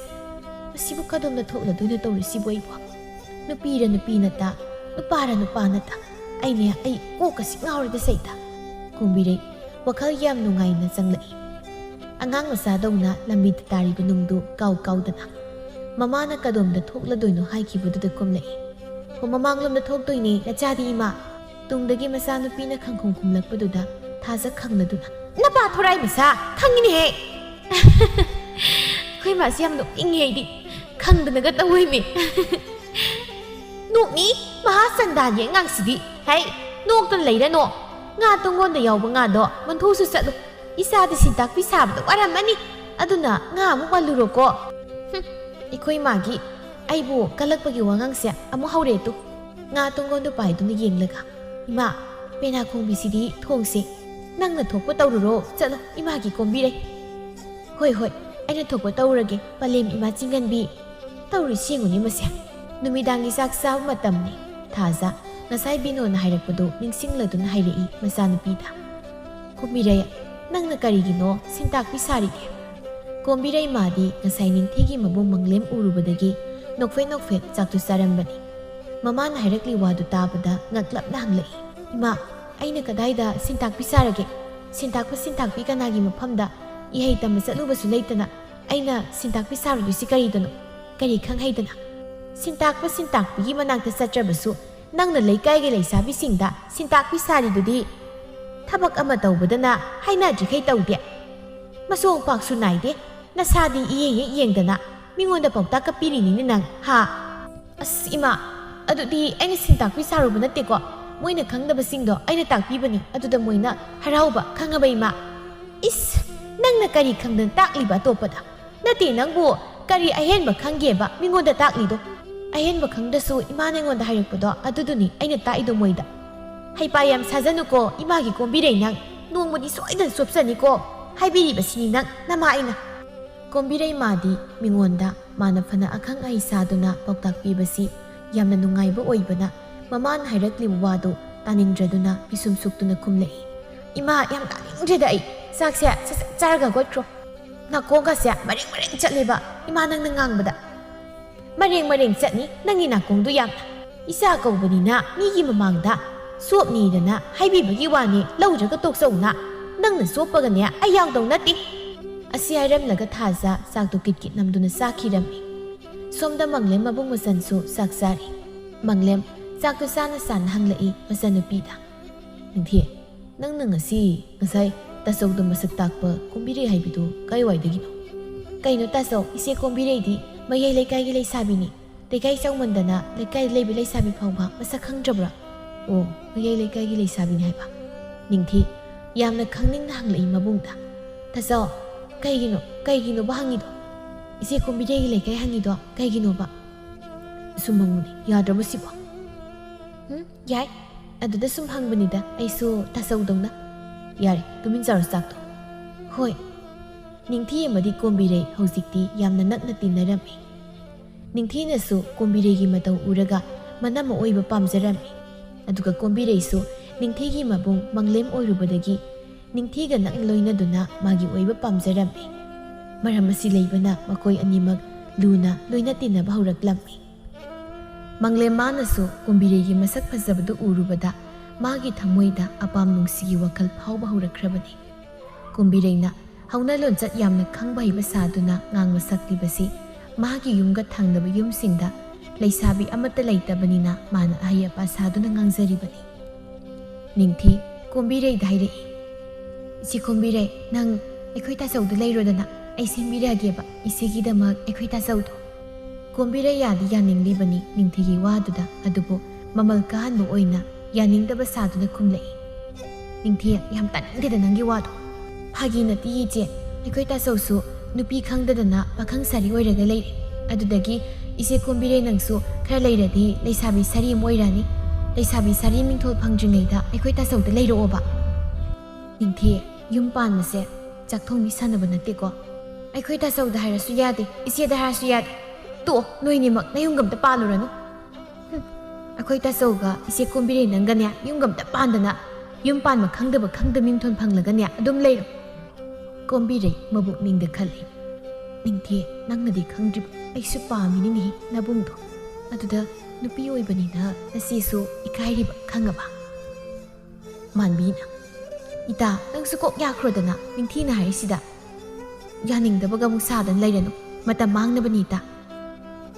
ꯃꯁꯤꯕꯨ ꯀꯗꯣꯝꯗ ꯊꯣꯛꯂꯗꯣꯏꯅꯣ ꯇꯧꯔꯤꯁꯤꯕꯨ ꯑꯩꯕꯨ? ꯅꯨꯄꯤꯔ ꯅꯨꯄꯤ ꯅꯠꯇ, ꯅꯨꯄꯥꯔ ꯅꯨꯄꯥ ꯅꯠꯇ꯫ ꯑꯩꯅꯦ, ꯑꯩ ꯀꯣꯛꯀꯁꯤ ꯉꯥꯎꯔꯦꯗ ꯁꯩꯇ"꯫ ꯀꯣꯝꯕꯤꯔꯩ ꯋꯥꯈꯜ ꯌꯥꯝ ꯅꯨꯡꯉꯥꯏꯅ ꯆꯪꯂꯛꯏ꯫ ꯑꯉꯥꯡ ꯃꯆꯥꯗꯧꯅ ꯂꯝꯕꯤꯗ ꯇꯥꯔꯤꯕ ꯅꯨꯡꯗꯨ ꯀꯥꯎ ꯀꯥꯎꯗꯅ꯫ ꯃꯃꯥꯅ ꯀꯗꯣꯝꯗ ꯊꯣꯛꯂꯗꯣꯏꯅꯣ ꯍꯥꯏꯈꯤꯕꯗꯨꯗ ꯀꯨꯝꯂꯛꯏ꯫ "ꯑꯣ, ꯃꯃꯥꯡꯂꯣꯝꯗ ꯊꯣꯛꯇꯣꯏꯅꯦ ꯅꯆꯥꯗꯤ ꯏꯃꯥ"꯫ ꯇꯨꯡꯗꯒꯤ ꯃꯆꯥꯅꯨꯄꯤꯅ ꯈꯪꯈꯨꯝ ꯈꯨꯝꯂꯛꯄꯗꯨꯗ ꯊꯥꯖ ꯈꯪꯂꯗꯨꯅ꯫ "ꯅꯄꯥ ꯊꯣꯔꯥꯏ ꯃꯆꯥ, ꯈꯪꯉꯤꯅꯦꯍꯦ"꯫ ꯑꯩꯈꯣꯏ ꯃꯥꯁꯤ ꯌꯥꯝ ꯅꯣꯛꯅꯤꯡꯉꯦ ꯑꯩꯗꯤ꯫ ꯈꯪꯗꯅꯒ ꯇꯧꯋꯤꯃꯤ꯫ "ꯅꯣꯛꯅꯤ, ꯃꯍꯥ ꯆꯟꯗꯥꯟꯒꯤ ꯑꯉꯥꯡꯁꯤꯗꯤ꯫ ꯍꯩ, ꯅꯣꯛꯇꯅ ꯂꯩꯔꯅꯣ꯫ ꯉꯥ ꯇꯣꯡꯒꯣꯟꯗ ꯌꯥꯎꯕ ꯉꯥꯗꯣ ꯃꯟꯊꯣꯛꯁꯨ ꯆꯠꯂꯨ꯫ ꯏꯆꯥꯗꯤ ꯁꯤꯟꯇꯥꯛꯄꯤ ꯁꯥꯕꯗ ꯋꯥꯔꯝꯃꯅꯤ꯫ ꯑꯗꯨꯅ ꯉꯥ ꯑꯃꯨꯛ ꯃꯜꯂꯨꯔꯣꯀꯣ"꯫ ꯍꯨꯝ, ꯑꯩꯈꯣꯏ ꯃꯥꯒꯤ ꯑꯩꯕꯨ ꯀꯜꯂꯛꯄꯒꯤ ꯋꯥꯉꯥꯡꯁꯦ ꯑꯃꯨꯛ ꯍꯧꯔꯦ ꯇꯨ꯫ ꯉꯥ ꯇꯣꯡꯒꯣꯟꯗꯨ ꯄꯥꯏꯗꯨꯅ ꯌꯦꯡꯂꯒ꯫ "ꯏꯃꯥ, ꯄꯦꯅꯥ ꯈꯣꯡꯕꯤꯁꯤꯗꯤ ꯊꯣꯡꯁꯦ꯫ ꯅꯪꯅ ꯊꯣꯛꯄ ꯇꯧꯔꯨꯔꯣ, ꯆꯠꯂꯣ ꯏꯃꯥꯒꯤ ꯀꯣꯝꯕꯤꯔꯩ"꯫ "ꯍꯣꯏ, ꯍꯣꯏ, ꯑꯩꯅ ꯊꯣꯛꯄ ꯇꯧꯔꯒꯦ, ꯄꯂꯦꯝ ꯏꯃꯥ ꯆꯤꯡꯒꯟꯕꯤ"꯫ ꯇꯧꯔꯤꯁꯤ ꯌꯦꯡꯉꯨꯅꯦ ꯃꯁꯦ꯫ ꯅꯨꯃꯤꯗꯥꯡꯒꯤ ꯆꯥꯛ ꯆꯥꯕ ꯃꯇꯝꯅꯤ꯫ ꯊꯥꯖ ꯉꯁꯥꯏ ꯕꯤꯅꯣꯅ ꯍꯥꯏꯔꯛꯄꯗꯨ ꯅꯤꯡꯁꯤꯡꯂꯗꯨꯅ ꯍꯥꯏꯔꯛꯏ ꯃꯆꯥꯅꯨꯄꯤꯗ꯫ "ꯀꯣꯝꯕꯤꯔꯩ, ꯅꯪꯅ ꯀꯔꯤꯒꯤꯅꯣ ꯁꯤꯟꯇꯥꯛꯄꯤ ꯁꯥꯔꯤꯗꯤ?" ꯀꯣꯝꯕꯤꯔꯩ ꯃꯥꯗꯤ ꯉꯁꯥꯏ ꯅꯤꯡꯊꯤꯒꯤ ꯃꯕꯨꯡ ꯃꯪꯂꯦꯝ ꯎꯔꯨꯕꯗꯒꯤ ꯅꯣꯛꯐꯦꯠ ꯅꯣꯛꯐꯦꯠ ꯆꯥꯛꯇꯨ ꯆꯥꯔꯝꯕꯅꯤ꯫ ꯃꯃꯥꯅ ꯍꯥꯏꯔꯛꯂꯤ ꯋꯥꯗꯨ ꯇꯥꯕꯗ ꯉꯛꯂꯞꯅ ꯍꯪꯂꯛꯏ, "ꯏꯃꯥ, ꯑꯩꯅ ꯀꯗꯥꯏꯗ ꯁꯤꯟꯇꯥꯛꯄꯤ ꯁꯥꯔꯒꯦ? ꯁꯤꯟꯇꯥꯛꯄ ꯁꯤꯟꯇꯥꯛꯄꯤ ꯀꯅꯥꯒꯤ ꯃꯐꯝꯗ? ꯏꯍꯩ ꯇꯝꯕ ꯆꯠꯂꯨꯕꯁꯨ ꯂꯩꯇꯅ ꯑꯩꯅ ꯁꯤꯟꯇꯥꯛꯄꯤ ꯁꯥꯔꯨꯗꯣꯏꯁꯤ ꯀꯔꯤꯗꯅꯣ? ꯀꯔꯤ ꯈꯪ ꯍꯩꯗꯅ? ꯁꯤꯟꯇꯥꯛꯄ ꯁꯤꯟꯇꯥꯛꯄꯤꯒꯤ ꯃꯅꯥꯛꯇ ꯆꯠꯇ꯭ꯔꯕꯁꯨ ꯅꯪꯅ ꯂꯩꯀꯥꯏꯒꯤ ꯂꯩꯁꯥꯕꯤꯁꯤꯡꯗ ꯁꯤꯟꯇꯥꯛꯄꯤ ꯁꯥꯔꯤꯗꯨꯗꯤ? ꯊꯕꯛ ꯑꯃ ꯇꯧꯕꯗꯅ ꯍꯥꯏꯅꯗ꯭ꯔꯤꯈꯩ ꯇꯧꯗꯦ꯫ ꯃꯁꯣꯡ ꯄꯥꯛꯁꯨ ꯅꯥꯏꯗꯦ꯫ ꯅꯁꯥꯗꯤ ꯏꯌꯦꯡ ꯍꯦꯛ ꯌꯦꯡꯗꯅ ꯃꯤꯉꯣꯟꯗ ꯄꯥꯎꯇꯥꯛꯀ ꯄꯤꯔꯤꯅꯤꯅꯦ ꯅꯪ, ꯍꯥ?" "ꯑꯁ ꯏꯃꯥ, ꯑꯗꯨꯗꯤ ꯑꯩꯅ ꯁꯤꯟꯇꯥꯛꯄꯤ ꯁꯥꯔꯨꯕ ꯅꯠꯇꯦꯀꯣ꯫ ꯃꯣꯏꯅ ꯈꯪꯗꯕꯁꯤꯡꯗꯣ ꯑꯩꯅ ꯇꯥꯛꯄꯤꯕꯅꯤ꯫ ꯑꯗꯨꯗ ꯃꯣꯏꯅ ꯍꯔꯥꯎꯕ, ꯈꯪꯉꯕ ꯏꯃꯥ?" "ꯏꯁ, ꯅꯪꯅ ꯀꯔꯤ ꯈꯪꯗꯅ ꯇꯥꯛꯂꯤꯕ ꯑꯇꯣꯞꯄꯗ? ꯅꯠꯇꯦ, ꯅꯪꯕꯨ ꯀꯔꯤ ꯑꯍꯦꯟꯕ ꯈꯪꯒꯦꯕ ꯃꯤꯉꯣꯟꯗ ꯇꯥꯛꯂꯤꯗꯣ? ꯑꯍꯦꯟꯕ ꯈꯪꯗꯁꯨ ꯏꯃꯥꯅ ꯑꯩꯉꯣꯟꯗ ꯍꯥꯏꯔꯛꯄꯗꯣ ꯑꯗꯨꯗꯨꯅꯤ ꯑꯩꯅ ꯇꯥꯛꯏꯗꯣ ꯃꯣꯏꯗ꯫ ꯍꯩꯄꯥ ꯌꯥꯝ ꯁꯥꯖꯅꯨꯀꯣ ꯏꯃꯥꯒꯤ ꯀꯣꯝꯕꯤꯔꯩ ꯅꯪ꯫ ꯅꯣꯡꯃꯗꯤ ꯁꯣꯏꯗꯅ ꯆꯣꯞꯆꯅꯤꯀꯣ꯫ ꯍꯥꯏꯕꯤꯔꯤꯕꯁꯤꯅꯤ ꯅꯪ ꯅꯃꯥ ꯑꯩꯅ"꯫ ꯀꯣꯝꯕꯤꯔꯩ ꯃꯥꯗꯤ ꯃꯤꯉꯣꯟꯗ ꯃꯥꯅ ꯐꯅ ꯑꯈꯪ ꯑꯍꯩ ꯁꯥꯗꯨꯅ ꯄꯥꯎꯇꯥꯛ ꯄꯤꯕꯁꯤ ꯌꯥꯝꯅ ꯅꯨꯡꯉꯥꯏꯕ ꯑꯣꯏꯕꯅ ꯃꯃꯥꯅ ꯍꯥꯏꯔꯛꯂꯤꯕ ꯋꯥꯗꯨ ꯇꯥꯅꯤꯡꯗ꯭ꯔꯗꯨꯅ ꯄꯤꯁꯨꯝ ꯁꯨꯛꯇꯨꯅ ꯈꯨꯝꯂꯛꯏ꯫ ꯏꯃꯥ, ꯌꯥꯝ ꯇꯥꯅꯤꯡꯗ꯭ꯔꯦꯗ ꯑꯩ꯫ ꯆꯥꯛꯁꯦ ꯁꯠ ꯁꯠ ꯆꯥꯔꯒ ꯍꯧꯒꯠꯈ꯭ꯔꯣ꯫ ꯅꯥꯀꯣꯡꯒꯁꯦ ꯃꯔꯦꯡ ꯃꯔꯦꯡ ꯆꯠꯂꯦꯕ ꯏꯃꯥ ꯅꯪꯅ ꯉꯥꯡꯕꯗ꯫ ꯃꯔꯦꯡ ꯃꯔꯦꯡ ꯆꯠꯅꯤ ꯅꯪꯒꯤ ꯅꯥꯀꯣꯡꯗꯨ ꯌꯥꯝꯅ꯫ ꯏꯆꯥ ꯀꯧꯕꯅꯤꯅ ꯃꯤꯒꯤ ꯃꯃꯥꯡꯗ ꯆꯣꯞꯅꯤꯗꯅ ꯍꯥꯏꯕꯤꯕꯒꯤ ꯋꯥꯅꯤ, ꯂꯧꯗ꯭ꯔꯒ ꯇꯣꯛꯆꯧꯅ꯫ ꯅꯪꯅ ꯆꯣꯞꯄꯒꯅꯦ ꯑꯩ ꯌꯥꯎꯗꯧ ꯅꯠꯇꯦ꯫ ꯑꯁꯤ ꯍꯥꯏꯔꯝꯂꯒ ꯊꯥꯖ ꯆꯥꯛꯇꯨ ꯀꯤꯠ ꯀꯤꯠ ꯅꯝꯗꯨꯅ ꯆꯥꯈꯤꯔꯝꯃꯤ꯫ ꯁꯣꯝꯗ ꯃꯪꯂꯦꯝ ꯃꯕꯨꯡ ꯃꯆꯟꯁꯨ ꯆꯥꯛ ꯆꯥꯔꯤ꯫ ꯃꯪꯂꯦꯝ ꯆꯥꯛꯇꯨ ꯆꯥꯅ ꯆꯥꯅ ꯍꯪꯂꯛꯏ ꯃꯆꯟꯅꯨꯄꯤꯗ, "ꯅꯤꯡꯊꯤ, ꯅꯪꯅ ꯉꯁꯤ ꯉꯁꯥꯏ ꯇꯥꯆꯧꯗ ꯃꯁꯛ ꯇꯥꯛꯄ ꯀꯣꯝꯕꯤꯔꯩ ꯍꯥꯏꯕꯗꯨ ꯀꯥꯏꯋꯥꯏꯗꯒꯤꯅꯣ?" "ꯀꯩꯅꯣ ꯇꯥꯆꯧ, ꯏꯆꯦ ꯀꯣꯝꯕꯤꯔꯩꯗꯤ ꯃꯌꯥꯏ ꯂꯩꯀꯥꯏꯒꯤ ꯂꯩꯁꯥꯕꯤꯅꯤ꯫ ꯂꯩꯀꯥꯏ ꯆꯥꯎꯃꯟꯗꯅ ꯂꯩꯀꯥꯏꯗ ꯂꯩꯕ ꯂꯩꯁꯥꯕꯤ ꯐꯥꯎꯕ ꯃꯁꯛ ꯈꯪꯗ꯭ꯔꯕ꯭ꯔꯥ?" "ꯑꯣ, ꯃꯌꯥꯏ ꯂꯩꯀꯥꯏꯒꯤ ꯂꯩꯁꯥꯕꯤꯅꯤ ꯍꯥꯏꯕ?" ꯅꯤꯡꯊꯤ ꯌꯥꯝꯅ ꯈꯪꯅꯤꯡꯅ ꯍꯪꯂꯛꯏ ꯃꯕꯨꯡꯗ꯫ "ꯇꯥꯆꯧ, ꯀꯩꯒꯤꯅꯣ, ꯀꯩꯒꯤꯅꯣꯕ ꯍꯪꯉꯤꯗꯣ? ꯏꯆꯦ ꯀꯣꯝꯕꯤꯔꯩꯒꯤ ꯂꯩꯀꯥꯏ ꯍꯪꯉꯤꯗꯣ ꯀꯩꯒꯤꯅꯣꯕ?" "ꯁꯨꯝ ꯍꯪꯕꯅꯤ, ꯌꯥꯗ꯭ꯔꯕꯣ ꯁꯤꯕꯣ?" "ꯎꯝ, ꯌꯥꯏ꯫ ꯑꯗꯨꯗ ꯁꯨꯝ ꯍꯪꯕꯅꯤꯗ ꯑꯩꯁꯨ ꯇꯥꯆꯧꯗꯧꯅ꯫" "ꯌꯥꯔꯦ, ꯇꯨꯃꯤꯟ ꯆꯥꯔꯣ ꯆꯥꯛꯇꯣ꯫" "ꯍꯣꯏ꯫" ꯅꯤꯡꯊꯤ ꯑꯃꯗꯤ ꯀꯣꯝꯕꯤꯔꯩ ꯍꯧꯖꯤꯛꯇꯤ ꯌꯥꯝꯅ ꯅꯛꯅ ꯇꯤꯟꯅꯔꯝꯃꯤ꯫ ꯅꯤꯡꯊꯤꯅꯁꯨ ꯀꯣꯝꯕꯤꯔꯩꯒꯤ ꯃꯇꯧ ꯎꯔꯒ ꯃꯅꯝ ꯑꯣꯏꯕ ꯄꯥꯝꯖꯔꯝꯃꯤ꯫ ꯑꯗꯨꯒ ꯀꯣꯝꯕꯤꯔꯩꯁꯨ ꯅꯤꯡꯊꯤꯒꯤ ꯃꯕꯨꯡ ꯃꯪꯂꯦꯝ ꯑꯣꯏꯔꯨꯕꯗꯒꯤ ꯅꯤꯡꯊꯤꯒ ꯅꯛꯅ ꯂꯣꯏꯅꯗꯨꯅ ꯃꯥꯒꯤ ꯑꯣꯏꯕ ꯄꯥꯝꯖꯔꯝꯃꯤ꯫ ꯃꯔꯝ ꯑꯁꯤ ꯂꯩꯕꯅ ꯃꯈꯣꯏ ꯑꯅꯤꯃꯛ ꯂꯨꯅ ꯂꯣꯏꯅ ꯇꯤꯟꯅꯕ ꯍꯧꯔꯛꯂꯝꯃꯤ꯫ ꯃꯪꯂꯦꯝ ꯃꯥꯅꯁꯨ ꯀꯣꯝꯕꯤꯔꯩꯒꯤ ꯃꯁꯛ ꯐꯖꯕꯗꯨ ꯎꯔꯨꯕꯗ ꯃꯥꯒꯤ ꯊꯃꯣꯏꯗ ꯑꯄꯥꯝ ꯅꯨꯡꯁꯤꯒꯤ ꯋꯥꯈꯜ ꯐꯥꯎꯕ ꯍꯧꯔꯛꯈ꯭ꯔꯕꯅꯤ꯫ ꯀꯣꯝꯕꯤꯔꯩꯅ ꯍꯧꯅ ꯂꯣꯟꯆꯠ ꯌꯥꯝꯅ ꯈꯪꯕ ꯍꯩꯕ ꯁꯥꯗꯨꯅ ꯉꯥꯡꯕ ꯁꯛꯂꯤꯕꯁꯤ ꯃꯥꯒꯤ ꯌꯨꯝꯒ ꯊꯪꯅꯕ ꯌꯨꯝꯁꯤꯡꯗ ꯂꯩꯁꯥꯕꯤ ꯑꯃꯠꯇ ꯂꯩꯇꯕꯅꯤꯅ ꯃꯥꯅ ꯑꯍꯩ ꯑꯄꯥ ꯁꯥꯗꯨꯅ ꯉꯥꯡꯖꯔꯤꯕꯅꯤ꯫ ꯅꯤꯡꯊꯤ ꯀꯣꯝꯕꯤꯔꯩꯗ ꯍꯥꯏꯔꯛꯏ, "ꯏꯆꯦ ꯀꯣꯝꯕꯤꯔꯩ, ꯅꯪ ꯑꯩꯈꯣꯏ ꯇꯥꯆꯧꯗ ꯂꯩꯔꯣꯗꯅ, ꯑꯩ ꯁꯦꯝꯕꯤꯔꯛꯑꯒꯦꯕ ꯏꯆꯦꯒꯤꯗꯃꯛ ꯑꯩꯈꯣꯏ ꯇꯥꯆꯧꯗꯣ꯫" ꯀꯣꯝꯕꯤꯔꯩ ꯌꯥꯗꯤ ꯌꯥꯅꯤꯡꯂꯤꯕꯅꯤ ꯅꯤꯡꯊꯤꯒꯤ ꯋꯥꯗꯨꯗ, ꯑꯗꯨꯕꯨ ꯃꯃꯜ ꯀꯥꯍꯟꯕ ꯑꯣꯏꯅ ꯌꯥꯅꯤꯡꯗꯕ ꯁꯥꯗꯨꯅ ꯈꯨꯝꯂꯛꯏ꯫ "ꯅꯤꯡꯊꯤ, ꯌꯥꯝ ꯇꯥꯅꯤꯡꯗꯦꯗ ꯅꯪꯒꯤ ꯋꯥꯗꯣ꯫ ꯐꯥꯒꯤ ꯅꯠꯇꯦ ꯏꯆꯦ, ꯑꯩꯈꯣꯏ ꯇꯥꯆꯧꯁꯨ ꯅꯨꯄꯤ ꯈꯪꯗꯗꯅ ꯄꯥꯈꯪ ꯁꯥꯔꯤ ꯑꯣꯏꯔꯒ ꯂꯩꯔꯦ꯫ ꯑꯗꯨꯗꯒꯤ ꯏꯆꯦ ꯀꯣꯝꯕꯤꯔꯩ ꯅꯪꯁꯨ ꯈꯔ ꯂꯩꯔꯗꯤ ꯂꯩꯁꯥꯕꯤ ꯁꯥꯔꯤ ꯑꯃ ꯑꯣꯏꯔꯛꯑꯅꯤ꯫ ꯂꯩꯁꯥꯕꯤ ꯁꯥꯔꯤ ꯃꯤꯡꯊꯣꯜ ꯐꯪꯗ꯭ꯔꯤꯉꯩꯗ ꯑꯩꯈꯣꯏ ꯇꯥꯆꯧꯗ ꯂꯩꯔꯛꯑꯣꯕ꯫" "ꯅꯤꯡꯊꯤ, ꯌꯨꯝ ꯄꯥꯟꯕꯁꯦ ꯆꯥꯛꯊꯣꯡꯕꯤ ꯁꯥꯟꯅꯕ ꯅꯠꯇꯦꯀꯣ꯫ ꯑꯩꯈꯣꯏ ꯇꯥꯆꯧꯗ ꯍꯥꯏꯔꯁꯨ ꯌꯥꯗꯦ, ꯏꯆꯦꯗ ꯍꯥꯏꯔꯁꯨ ꯌꯥꯗꯦ꯫ ꯇꯣꯛꯑꯣ, ꯅꯣꯏꯅꯤꯃꯛ ꯅꯌꯨꯝꯒ ꯑꯝꯇ ꯄꯥꯜꯂꯨꯔꯅꯨ꯫" "ꯍꯨꯝ, ꯑꯩꯈꯣꯏ ꯇꯥꯆꯧꯒ ꯏꯆꯦ ꯀꯣꯝꯕꯤꯔꯩ ꯅꯪꯒꯅꯦ ꯌꯨꯝꯒ ꯑꯝꯇ ꯄꯥꯟꯗꯅ ꯌꯨꯝ ꯄꯥꯟꯕ ꯈꯪꯗꯕ ꯈꯪꯗ ꯃꯤꯡꯊꯣꯟ ꯐꯪꯂꯒꯅꯦ ꯑꯗꯨꯝ ꯂꯩꯔꯣ꯫ ꯀꯣꯝꯕꯤꯔꯩ ꯃꯕꯨꯛꯅꯤꯡꯗ ꯈꯜꯂꯤ, "ꯅꯤꯡꯊꯤ, ꯅꯪꯅꯗꯤ ꯈꯪꯗ꯭ꯔꯤꯕ, ꯑꯩꯁꯨ ꯄꯥꯝꯃꯤꯅꯤꯅꯦꯍꯦ ꯅꯕꯨꯡꯗꯣ꯫ ꯑꯗꯨꯗ ꯅꯨꯄꯤ ꯑꯣꯏꯕꯅꯤꯅ ꯅꯆꯦꯁꯨ ꯏꯀꯥꯏꯔꯤꯕ ꯈꯪꯉꯕ?" ꯃꯥꯟꯕꯤꯅ, "ꯏꯇꯥ, ꯅꯪꯁꯨ ꯀꯣꯛ ꯌꯥꯈ꯭ꯔꯣꯗꯅ ꯅꯤꯡꯊꯤꯅ ꯍꯥꯏꯔꯤꯁꯤꯗ꯫ ꯌꯥꯅꯤꯡꯗꯕꯒ ꯑꯃꯨꯛ ꯁꯥꯗꯅ ꯂꯩꯔꯅꯨ, ꯃꯇꯝ ꯃꯥꯡꯅꯕꯅꯤ ꯏꯇꯥ꯫"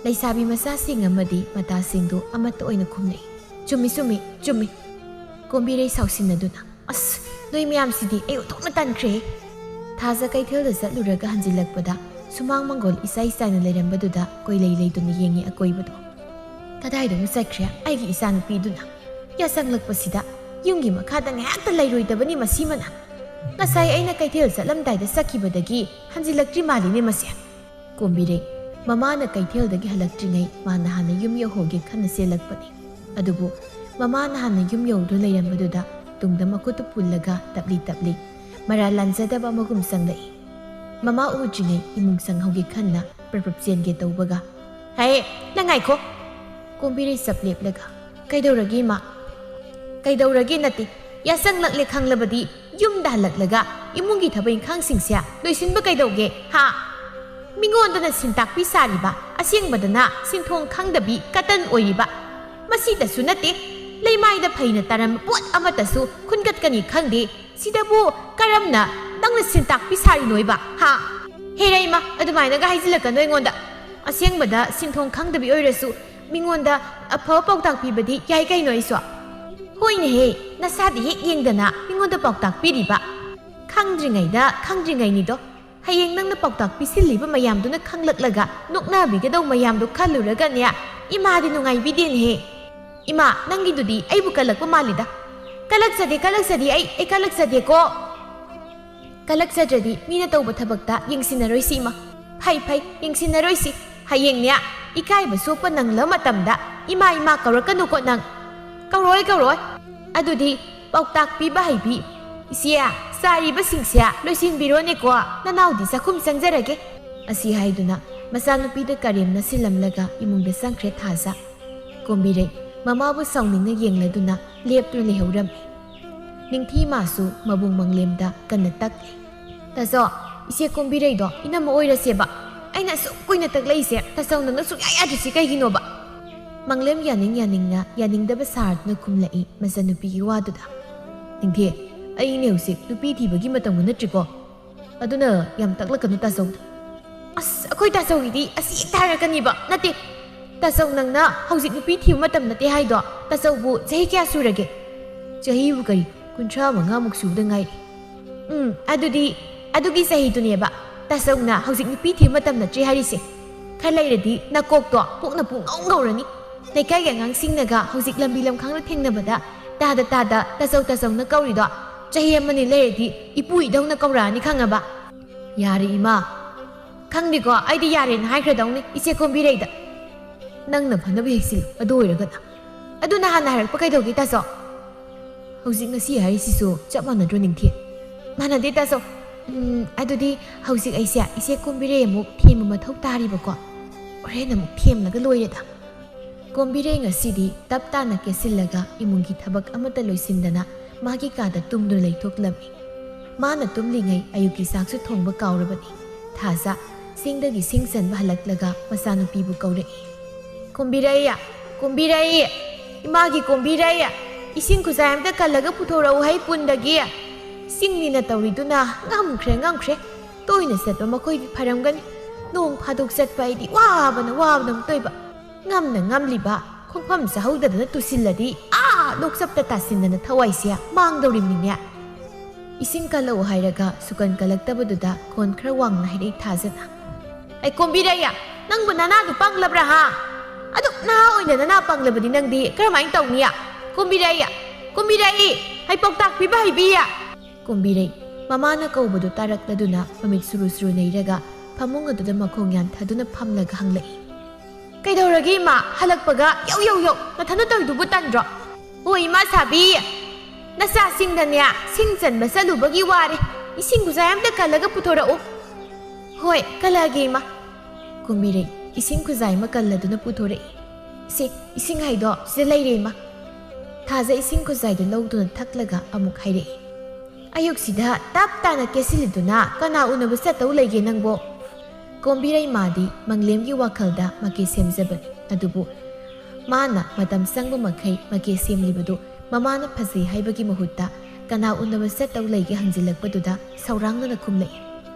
ꯂꯩꯁꯥꯕꯤ ꯃꯆꯥꯁꯤꯡ ꯑꯃꯗꯤ ꯃꯇꯥꯁꯤꯡꯗꯨ ꯑꯃꯠꯇ ꯑꯣꯏꯅ ꯈꯨꯝꯅꯩ꯫ "ꯆꯨꯝꯃꯤ, ꯆꯨꯝꯃꯤ, ꯆꯨꯝꯃꯤ꯫" ꯀꯣꯝꯕꯤꯔꯩ ꯁꯥꯎꯁꯤꯟꯅꯗꯨꯅ, "ꯑꯁ, ꯅꯣꯏ ꯃꯌꯥꯝꯁꯤꯗꯤ ꯑꯩ ꯑꯣꯟꯊꯣꯛꯅ ꯇꯟꯈ꯭ꯔꯦ!" ꯊꯥꯖ ꯀꯩꯊꯦꯜꯗ ꯆꯠꯂꯨꯔꯒ ꯍꯟꯖꯤꯜꯂꯛꯄꯗ ꯁꯨꯃꯥꯡ ꯃꯪꯒꯣꯜ ꯏꯆꯥꯏ ꯆꯥꯏꯅ ꯂꯩꯔꯝꯕꯗꯨꯗ ꯀꯣꯏꯂꯩ ꯂꯩꯗꯨꯅ ꯌꯦꯡꯉꯤ ꯑꯀꯣꯏꯕꯗꯣ꯫ "ꯀꯗꯥꯏꯗ ꯑꯃꯨꯛ ꯆꯠꯈ꯭ꯔꯦ ꯑꯩꯒꯤ ꯏꯆꯥꯅꯨꯄꯤꯗꯨꯅ? ꯌꯥꯆꯪꯂꯛꯄꯁꯤꯗ ꯌꯨꯝꯒꯤ ꯃꯈꯥꯗ ꯉꯥꯏꯍꯥꯛꯇ ꯂꯩꯔꯣꯏꯗꯕꯅꯤ ꯃꯁꯤꯃꯅ꯫ ꯉꯁꯥꯏ ꯑꯩꯅ ꯀꯩꯊꯦꯜ ꯆꯠꯂꯝꯗꯥꯏꯗ ꯆꯠꯈꯤꯕꯗꯒꯤ ꯍꯟꯖꯤꯜꯂꯛꯇ꯭ꯔꯤ ꯃꯥꯜꯂꯤꯅꯦ ꯃꯁꯦ꯫" ꯀꯣꯝꯕꯤꯔꯩ ꯃꯃꯥꯅ ꯀꯩꯊꯦꯜꯗꯒꯤ ꯍꯜꯂꯛꯇ꯭ꯔꯤꯉꯩ ꯃꯥꯅ ꯍꯥꯟꯅ ꯌꯨꯝ ꯌꯧꯍꯧꯒꯦ ꯈꯟꯅ ꯆꯦꯜꯂꯛꯄꯅꯤ꯫ ꯑꯗꯨꯕꯨ ꯃꯃꯥꯅ ꯍꯥꯟꯅ ꯌꯨꯝ ꯌꯧꯗꯨꯅ ꯂꯩꯔꯝꯕꯗꯨꯗ ꯇꯨꯡꯗ ꯃꯈꯨꯠꯇꯨ ꯄꯨꯜꯂꯒ ꯇꯞꯂꯤ ꯇꯞꯂꯤ ꯃꯔꯥꯜ ꯂꯥꯟꯖꯗꯕ ꯑꯃꯒꯨꯝ ꯆꯪꯂꯛꯏ꯫ ꯃꯃꯥ ꯎꯗ꯭ꯔꯤꯉꯩ ꯏꯃꯨꯡ ꯆꯪꯍꯧꯒꯦ ꯈꯟꯅ ꯄ꯭ꯔꯞ ꯄ꯭ꯔꯞ ꯆꯦꯟꯒꯦ ꯇꯧꯕꯒ, "ꯍꯦ, ꯅꯪ ꯉꯥꯏꯈꯣ!" ꯀꯣꯝꯕꯤꯔꯩ ꯆꯞ ꯂꯦꯞꯂꯒ, "ꯀꯩꯗꯧꯔꯒꯦ ꯏꯃꯥ?" "ꯀꯩꯗꯧꯔꯒꯦ ꯅꯠꯇꯦ, ꯌꯥꯆꯪꯂꯛꯂꯦ ꯈꯪꯂꯕꯗꯤ ꯌꯨꯝꯗ ꯍꯜꯂꯛꯂꯒ ꯏꯃꯨꯡꯒꯤ ꯊꯕꯛ ꯏꯪꯈꯥꯡꯁꯤꯡꯁꯦ ꯂꯣꯏꯁꯤꯟꯕ ꯀꯩꯗꯧꯒꯦ, ꯍꯥ? ꯃꯤꯉꯣꯟꯗꯅ ꯁꯤꯟꯇꯥꯛꯄꯤ ꯁꯥꯔꯤꯕ, ꯑꯁꯦꯡꯕꯗꯅ ꯁꯤꯟꯊꯣꯡ ꯈꯪꯗꯕꯤ ꯀꯇꯟ ꯑꯣꯏꯔꯤꯕ꯫ ꯃꯁꯤꯗꯁꯨ ꯅꯠꯇꯦ, ꯂꯩꯃꯥꯏꯗ ꯐꯩꯅ ꯇꯥꯔꯝꯕ ꯄꯣꯠ ꯑꯃꯠꯇꯁꯨ ꯈꯨꯟꯒꯠꯀꯅꯤ ꯈꯪꯗꯦ꯫ ꯁꯤꯗꯕꯨ ꯀꯔꯝꯅ ꯅꯪꯅ ꯁꯤꯟꯇꯥꯛꯄꯤ ꯁꯥꯔꯤꯅꯣꯏꯕ, ꯍꯥ? ꯍꯦꯔꯩꯃ, ꯑꯗꯨꯃꯥꯏꯅꯒ ꯍꯥꯏꯖꯤꯜꯂꯛꯀꯅꯨ ꯑꯩꯉꯣꯟꯗ꯫ ꯑꯁꯦꯡꯕꯗ ꯁꯤꯟꯊꯣꯡ ꯈꯪꯗꯕꯤ ꯑꯣꯏꯔꯁꯨ ꯃꯤꯉꯣꯟꯗ ꯑꯐꯕ ꯄꯥꯎꯇꯥꯛ ꯄꯤꯕꯗꯤ ꯌꯥꯏ ꯀꯩꯅꯣ ꯑꯩꯁꯨ?" "ꯍꯣꯏꯅꯦꯍꯦ, ꯅꯁꯥꯗꯤ ꯍꯦꯛ ꯌꯦꯡꯗꯅ ꯃꯤꯉꯣꯟꯗ ꯄꯥꯎꯇꯥꯛ ꯄꯤꯔꯤꯕ꯫ ꯈꯪꯗ꯭ꯔꯤꯉꯩꯗ ꯈꯪꯗ꯭ꯔꯤꯉꯩꯅꯤꯗꯣ꯫ ꯍꯌꯦꯡ ꯅꯪꯅ ꯄꯥꯎꯇꯥꯛ ꯄꯤꯁꯤꯜꯂꯤꯕ ꯃꯌꯥꯝꯗꯨꯅ ꯈꯪꯂꯛꯂꯒ ꯅꯣꯛꯅꯕꯤꯒꯗꯧ ꯃꯌꯥꯝꯗꯣ ꯈꯜꯂꯨꯔꯒꯅꯦ, ꯏꯃꯥꯗꯤ ꯅꯨꯡꯉꯥꯏꯕꯤꯗꯦꯅꯦꯍꯦ꯫ ꯏꯃꯥ, ꯅꯪꯒꯤꯗꯨꯗꯤ ꯑꯩꯕꯨ ꯀꯜꯂꯛꯄ ꯃꯥꯜꯂꯤꯗ꯫ ꯀꯜꯂꯛꯆꯗꯦ, ꯀꯜꯂꯛꯆꯗꯦ, ꯑꯩ, ꯑꯩ ꯀꯜꯂꯛꯆꯗꯦꯀꯣ꯫ ꯀꯜꯂꯛꯆꯗ꯭ꯔꯗꯤ ꯃꯤꯅ ꯇꯧꯕ ꯊꯕꯛꯇ ꯌꯦꯡꯁꯤꯟꯅꯔꯣꯏꯁꯤ ꯏꯃꯥ꯫ ꯐꯩ, ꯐꯩ, ꯌꯦꯡꯁꯤꯟꯅꯔꯣꯏꯁꯤ꯫ ꯍꯌꯦꯡꯅꯦ, ꯏꯀꯥꯏꯕ ꯆꯣꯛꯄ ꯅꯪꯂꯕ ꯃꯇꯝꯗ ꯏꯃꯥ, ꯏꯃꯥ ꯀꯧꯔꯛꯀꯅꯨꯀꯣ ꯅꯪ꯫ ꯀꯧꯔꯣꯏ, ꯀꯧꯔꯣꯏ꯫ ꯑꯗꯨꯗꯤ ꯄꯥꯎꯇꯥꯛ ꯄꯤꯕ ꯍꯩꯕꯤ ꯏꯆꯦ, ꯆꯥꯏꯔꯤꯕꯁꯤꯡꯁꯦ ꯂꯣꯏꯁꯤꯟꯕꯤꯔꯣꯅꯦꯀꯣ, ꯅꯅꯥꯎꯗꯤ ꯆꯥꯛꯈꯨꯝ ꯆꯪꯖꯔꯒꯦ꯫" ꯑꯁꯤ ꯍꯥꯏꯗꯨꯅ ꯃꯆꯥꯅꯨꯄꯤꯗ ꯀꯔꯦꯝꯅ ꯁꯤꯜꯂꯝꯂꯒ ꯏꯃꯨꯡꯗ ꯆꯪꯈ꯭ꯔꯦ ꯊꯥꯖ꯫ ꯀꯣꯝꯕꯤꯔꯩ ꯃꯃꯥꯕꯨ ꯁꯥꯎꯅꯤꯡꯅ ꯌꯦꯡꯂꯗꯨꯅ ꯂꯦꯞꯇꯨꯅ ꯂꯩꯍꯧꯔꯝꯃꯤ꯫ ꯅꯤꯡꯊꯤ ꯃꯥꯁꯨ ꯃꯕꯨꯡ ꯃꯪꯂꯦꯝꯗ ꯀꯟꯅ ꯇꯛꯂꯤ꯫ "ꯇꯥꯆꯧ, ꯏꯆꯦ ꯀꯣꯝꯕꯤꯔꯩꯗꯣ ꯏꯅꯝꯃ ꯑꯣꯏꯔꯁꯦꯕ꯫ ꯑꯩꯅ ꯑꯁꯨꯛ ꯀꯨꯏꯅ ꯇꯛꯂꯛꯏꯁꯦ, ꯇꯥꯆꯧ ꯅꯪꯅ ꯁꯨꯡꯌꯥ ꯌꯥꯗ꯭ꯔꯤꯁꯤ ꯀꯩꯒꯤꯅꯣꯕ?" ꯃꯪꯂꯦꯝ ꯌꯥꯅꯤꯡ ꯌꯥꯅꯤꯡꯅ ꯌꯥꯅꯤꯡꯗꯕ ꯁꯥꯔꯗꯨꯅ ꯈꯨꯝꯂꯛꯏ ꯃꯆꯟꯅꯨꯄꯤꯒꯤ ꯋꯥꯗꯨꯗ꯫ "ꯅꯤꯡꯊꯤ, ꯑꯩꯅꯦ ꯍꯧꯖꯤꯛ ꯅꯨꯄꯤ ꯊꯤꯕꯒꯤ ꯃꯇꯝꯒ ꯅꯠꯇ꯭ꯔꯤꯀꯣ꯫ ꯑꯗꯨꯅ ꯌꯥꯝ ꯇꯛꯂꯛꯀꯅꯨ ꯇꯥꯆꯧꯗ꯫" "ꯑꯁ, ꯑꯩꯈꯣꯏ ꯇꯥꯆꯧꯒꯤꯗꯤ ꯑꯁꯤ ꯍꯦꯛꯇ ꯍꯥꯏꯔꯛꯀꯅꯤꯕ꯫ ꯅꯠꯇꯦ, ꯇꯥꯆꯧ ꯅꯪꯅ ꯍꯧꯖꯤꯛ ꯅꯨꯄꯤ ꯊꯤꯕ ꯃꯇꯝ ꯅꯠꯇꯦ ꯍꯥꯏꯗꯣ꯫ ꯇꯥꯆꯧꯕꯨ ꯆꯍꯤ ꯀꯌꯥ ꯁꯨꯔꯒꯦ?" "ꯆꯍꯤꯕꯨ ꯀꯔꯤ, ꯀꯨꯟꯊ꯭ꯔꯥ ꯃꯉꯥꯃꯨꯛ ꯁꯨꯕꯗ ꯉꯥꯏꯔꯤ꯫" "ꯎꯝ, ꯑꯗꯨꯗꯤ ꯑꯗꯨꯒꯤ ꯆꯍꯤꯗꯨꯅꯦꯕ ꯇꯥꯆꯧꯅ ꯍꯧꯖꯤꯛ ꯅꯨꯄꯤ ꯊꯤꯕ ꯃꯇꯝ ꯅꯠꯇ꯭ꯔꯦ ꯍꯥꯏꯔꯤꯁꯦ꯫ ꯈꯔ ꯂꯩꯔꯗꯤ ꯅꯀꯣꯛꯇꯣ ꯄꯨꯛꯅ ꯄꯨꯡꯉꯧ ꯉꯧꯔꯅꯤ꯫ ꯂꯩꯀꯥꯏꯒꯤ ꯑꯉꯥꯡꯁꯤꯡꯅꯒ ꯍꯧꯖꯤꯛ ꯂꯝꯕꯤ ꯂꯝꯈꯥꯡꯗ ꯊꯦꯡꯅꯕꯗ ꯇꯥꯗ ꯇꯥꯗ ꯇꯥꯆꯧ ꯇꯥꯆꯧꯅ ꯀꯧꯔꯤꯗꯣ, ꯆꯍꯤ ꯑꯃꯅꯤ ꯂꯩꯔꯗꯤ ꯏꯄꯨ ꯏꯙꯧꯅ ꯀꯧꯔꯛꯑꯅꯤ ꯈꯪꯉꯕ?" "ꯌꯥꯔꯦ ꯏꯃꯥ꯫ ꯈꯪꯗꯦꯀꯣ, ꯑꯩꯗꯤ ꯌꯥꯔꯦꯅ ꯍꯥꯏꯈ꯭ꯔꯗꯧꯅꯤ ꯏꯆꯦ ꯀꯣꯝꯕꯤꯔꯩꯗ꯫" "ꯅꯪꯅ ꯐꯅꯕ ꯍꯦꯛ ꯁꯤꯜꯂꯨ, ꯑꯗꯨ ꯑꯣꯏꯔꯒꯅ꯫" "ꯑꯗꯨ ꯅꯍꯥꯟꯅ ꯍꯥꯏꯔꯛꯄ ꯀꯩꯗꯧꯒꯦ ꯇꯥꯆꯧ?" "ꯍꯧꯖꯤꯛ ꯉꯁꯤ ꯍꯥꯏꯔꯤꯁꯤꯁꯨ ꯆꯞ ꯃꯥꯟꯅꯗ꯭ꯔꯣ ꯅꯤꯡꯊꯤ?" "ꯃꯥꯟꯅꯗꯦ ꯇꯥꯆꯧ꯫ ꯎꯝ, ꯑꯗꯨꯗꯤ ꯍꯧꯖꯤꯛ ꯑꯩꯁꯦ ꯏꯆꯦ ꯀꯣꯝꯕꯤꯔꯩ ꯑꯃꯨꯛ ꯊꯦꯝꯕ ꯃꯊꯧ ꯇꯥꯔꯤꯕꯀꯣ꯫ ꯍꯣꯔꯦꯟ ꯑꯃꯨꯛ ꯊꯦꯝꯂꯒ ꯂꯣꯏꯔꯦꯗ꯫" ꯀꯣꯝꯕꯤꯔꯩ ꯉꯁꯤꯗꯤ ꯇꯞ ꯇꯥꯅ ꯀꯦꯁꯤꯜꯂꯒ ꯏꯃꯨꯡꯒꯤ ꯊꯕꯛ ꯑꯃꯠꯇ ꯂꯣꯏꯁꯤꯟꯗꯅ ꯃꯥꯒꯤ ꯀꯥꯗ ꯇꯨꯝꯗꯨꯅ ꯂꯩꯊꯣꯛꯂꯝꯃꯤ꯫ ꯃꯥꯅ ꯇꯨꯝꯂꯤꯉꯩ ꯑꯌꯨꯛꯀꯤ ꯆꯥꯛꯁꯨ ꯊꯣꯡꯕ ꯀꯥꯎꯔꯕꯅꯤ꯫ ꯊꯥꯖ ꯆꯤꯡꯗꯒꯤ ꯁꯤꯡ ꯆꯟꯕ ꯍꯜꯂꯛꯂꯒ ꯃꯆꯥꯅꯨꯄꯤꯕꯨ ꯀꯧꯔꯛꯏ꯫ "ꯀꯣꯝꯕꯤꯔꯩ, ꯀꯣꯝꯕꯤꯔꯩ, ꯏꯃꯥꯒꯤ ꯀꯣꯝꯕꯤꯔꯩ, ꯏꯁꯤꯡ ꯈꯨꯖꯥꯏ ꯑꯝꯇ ꯀꯜꯂꯒ ꯄꯨꯊꯣꯔꯛꯎ ꯍꯩ ꯄꯨꯟꯗꯒꯤ꯫" ꯆꯤꯡꯅꯤꯅ ꯇꯧꯔꯤꯗꯨꯅ ꯉꯝꯈ꯭ꯔꯦ, ꯉꯝꯈ꯭ꯔꯦ꯫ ꯇꯣꯏꯅ ꯆꯠꯄ ꯃꯈꯣꯏꯗꯤ ꯐꯔꯝꯒꯅꯤ꯫ ꯅꯣꯡ ꯐꯥꯗꯣꯛ ꯆꯠꯄ ꯑꯩꯗꯤ ꯋꯥꯕꯅ, ꯋꯥꯕꯅ ꯑꯃꯨꯛ ꯇꯣꯏꯕ꯫ ꯉꯝꯅ ꯉꯝꯂꯤꯕ ꯈꯣꯡꯐꯝ ꯆꯥꯍꯧꯗꯗꯅ ꯇꯨꯁꯤꯜꯂꯗꯤ ꯑꯥ ꯂꯣꯛꯆꯞꯇ ꯇꯥꯁꯤꯟꯗꯅ ꯊꯋꯥꯏꯁꯦ ꯃꯥꯡꯗꯧꯔꯤꯕꯅꯤꯅꯦ꯫ ꯏꯁꯤꯡ ꯀꯜꯂꯛꯎ ꯍꯥꯏꯔꯒ ꯁꯨꯀꯟ ꯀꯜꯂꯛꯇꯕꯗꯨꯗ ꯈꯣꯟ ꯈꯔ ꯋꯥꯡꯅ ꯍꯥꯏꯔꯛꯏ ꯊꯥꯖꯅ꯫ "ꯑꯩ ꯀꯣꯝꯕꯤꯔꯩ, ꯅꯪꯕꯨ ꯅꯅꯥꯗꯨ ꯄꯪꯂꯕ꯭ꯔꯥ ꯍꯥ? ꯑꯗꯨꯛ ꯅꯍꯥ ꯑꯣꯏꯅ ꯅꯅꯥ ꯄꯪꯂꯕꯗꯤ ꯅꯪꯗꯤ ꯀꯔꯝꯍꯥꯏꯅ ꯇꯧꯅꯤ? ꯀꯣꯝꯕꯤꯔꯩ, ꯀꯣꯝꯕꯤꯔꯩ, ꯍꯩ ꯄꯥꯎꯇꯥꯛ ꯄꯤꯕ ꯍꯩꯕꯤ!" ꯀꯣꯝꯕꯤꯔꯩ ꯃꯃꯥꯅ ꯀꯧꯕꯗꯨ ꯇꯥꯔꯛꯂꯗꯨꯅ ꯃꯃꯤꯠ ꯁꯨꯔꯨ ꯁꯨꯔꯨ ꯅꯩꯔꯒ ꯐꯃꯨꯡ ꯑꯗꯨꯗ ꯃꯈꯣꯡ ꯌꯥꯟꯊꯗꯨꯅ ꯐꯝꯂꯒ ꯍꯪꯂꯛꯏ꯫ "ꯀꯩꯗꯧꯔꯒꯦ ꯏꯃꯥ? ꯍꯜꯂꯛꯄꯒ ꯌꯧ ꯌꯧ ꯌꯧ ꯅꯊꯟꯗ ꯇꯧꯔꯤꯗꯨꯕꯨ ꯇꯟꯗ꯭ꯔꯣ?" "ꯍꯣꯏ ꯏꯃꯥ ꯁꯥꯕꯤ, ꯅꯆꯥꯁꯤꯡꯗꯅꯦ ꯁꯤꯡ ꯆꯟꯕ ꯆꯠꯂꯨꯕꯒꯤ ꯋꯥꯔꯦ꯫ ꯏꯁꯤꯡ ꯈꯨꯖꯥꯏ ꯑꯝꯇ ꯀꯜꯂꯒ ꯄꯨꯊꯣꯔꯛꯎ꯫" "ꯍꯣꯏ, ꯀꯜꯂꯛꯑꯒꯦ ꯏꯃꯥ꯫" ꯀꯣꯝꯕꯤꯔꯩ ꯏꯁꯤꯡ ꯈꯨꯖꯥꯏ ꯑꯃ ꯀꯜꯂꯗꯨꯅ ꯄꯨꯊꯣꯔꯛꯏ꯫ "ꯁꯦ, ꯏꯁꯤꯡ ꯍꯥꯏꯗꯣ ꯁꯤꯗ ꯂꯩꯔꯦ ꯏꯃꯥ꯫ ꯊꯥꯖ ꯏꯁꯤꯡ ꯈꯨꯖꯥꯏꯗꯨ ꯂꯧꯗꯨꯅ ꯊꯛꯂꯒ ꯑꯃꯨꯛ ꯍꯥꯏꯔꯛꯏ, "ꯑꯌꯨꯛꯁꯤꯗ ꯇꯞ ꯇꯥꯅ ꯀꯦꯁꯤꯜꯂꯤꯗꯨꯅ ꯀꯅꯥ ꯎꯅꯕ ꯆꯠꯇꯧ ꯂꯩꯒꯦ ꯅꯪꯕꯣ?" ꯀꯣꯝꯕꯤꯔꯩ ꯃꯥꯗꯤ ꯃꯪꯂꯦꯝꯒꯤ ꯋꯥꯈꯜꯗ ꯃꯀꯦ ꯁꯦꯝꯖꯕꯅꯤ꯫ ꯑꯗꯨꯕꯨ ꯃꯥꯅ ꯃꯇꯝ ꯆꯪꯕ ꯃꯈꯩ ꯃꯀꯦ ꯁꯦꯝꯂꯤꯕꯗꯨ ꯃꯃꯥꯅ ꯐꯖꯩ ꯍꯥꯏꯕꯒꯤ ꯃꯍꯨꯠꯇ ꯀꯅꯥ ꯎꯅꯕ ꯆꯠꯇꯧ ꯂꯩꯒꯦ ꯍꯪꯖꯤꯜꯂꯛꯄꯗꯨꯗ ꯁꯧꯔꯥꯡꯅꯅ ꯈꯨꯝꯂꯛꯏ,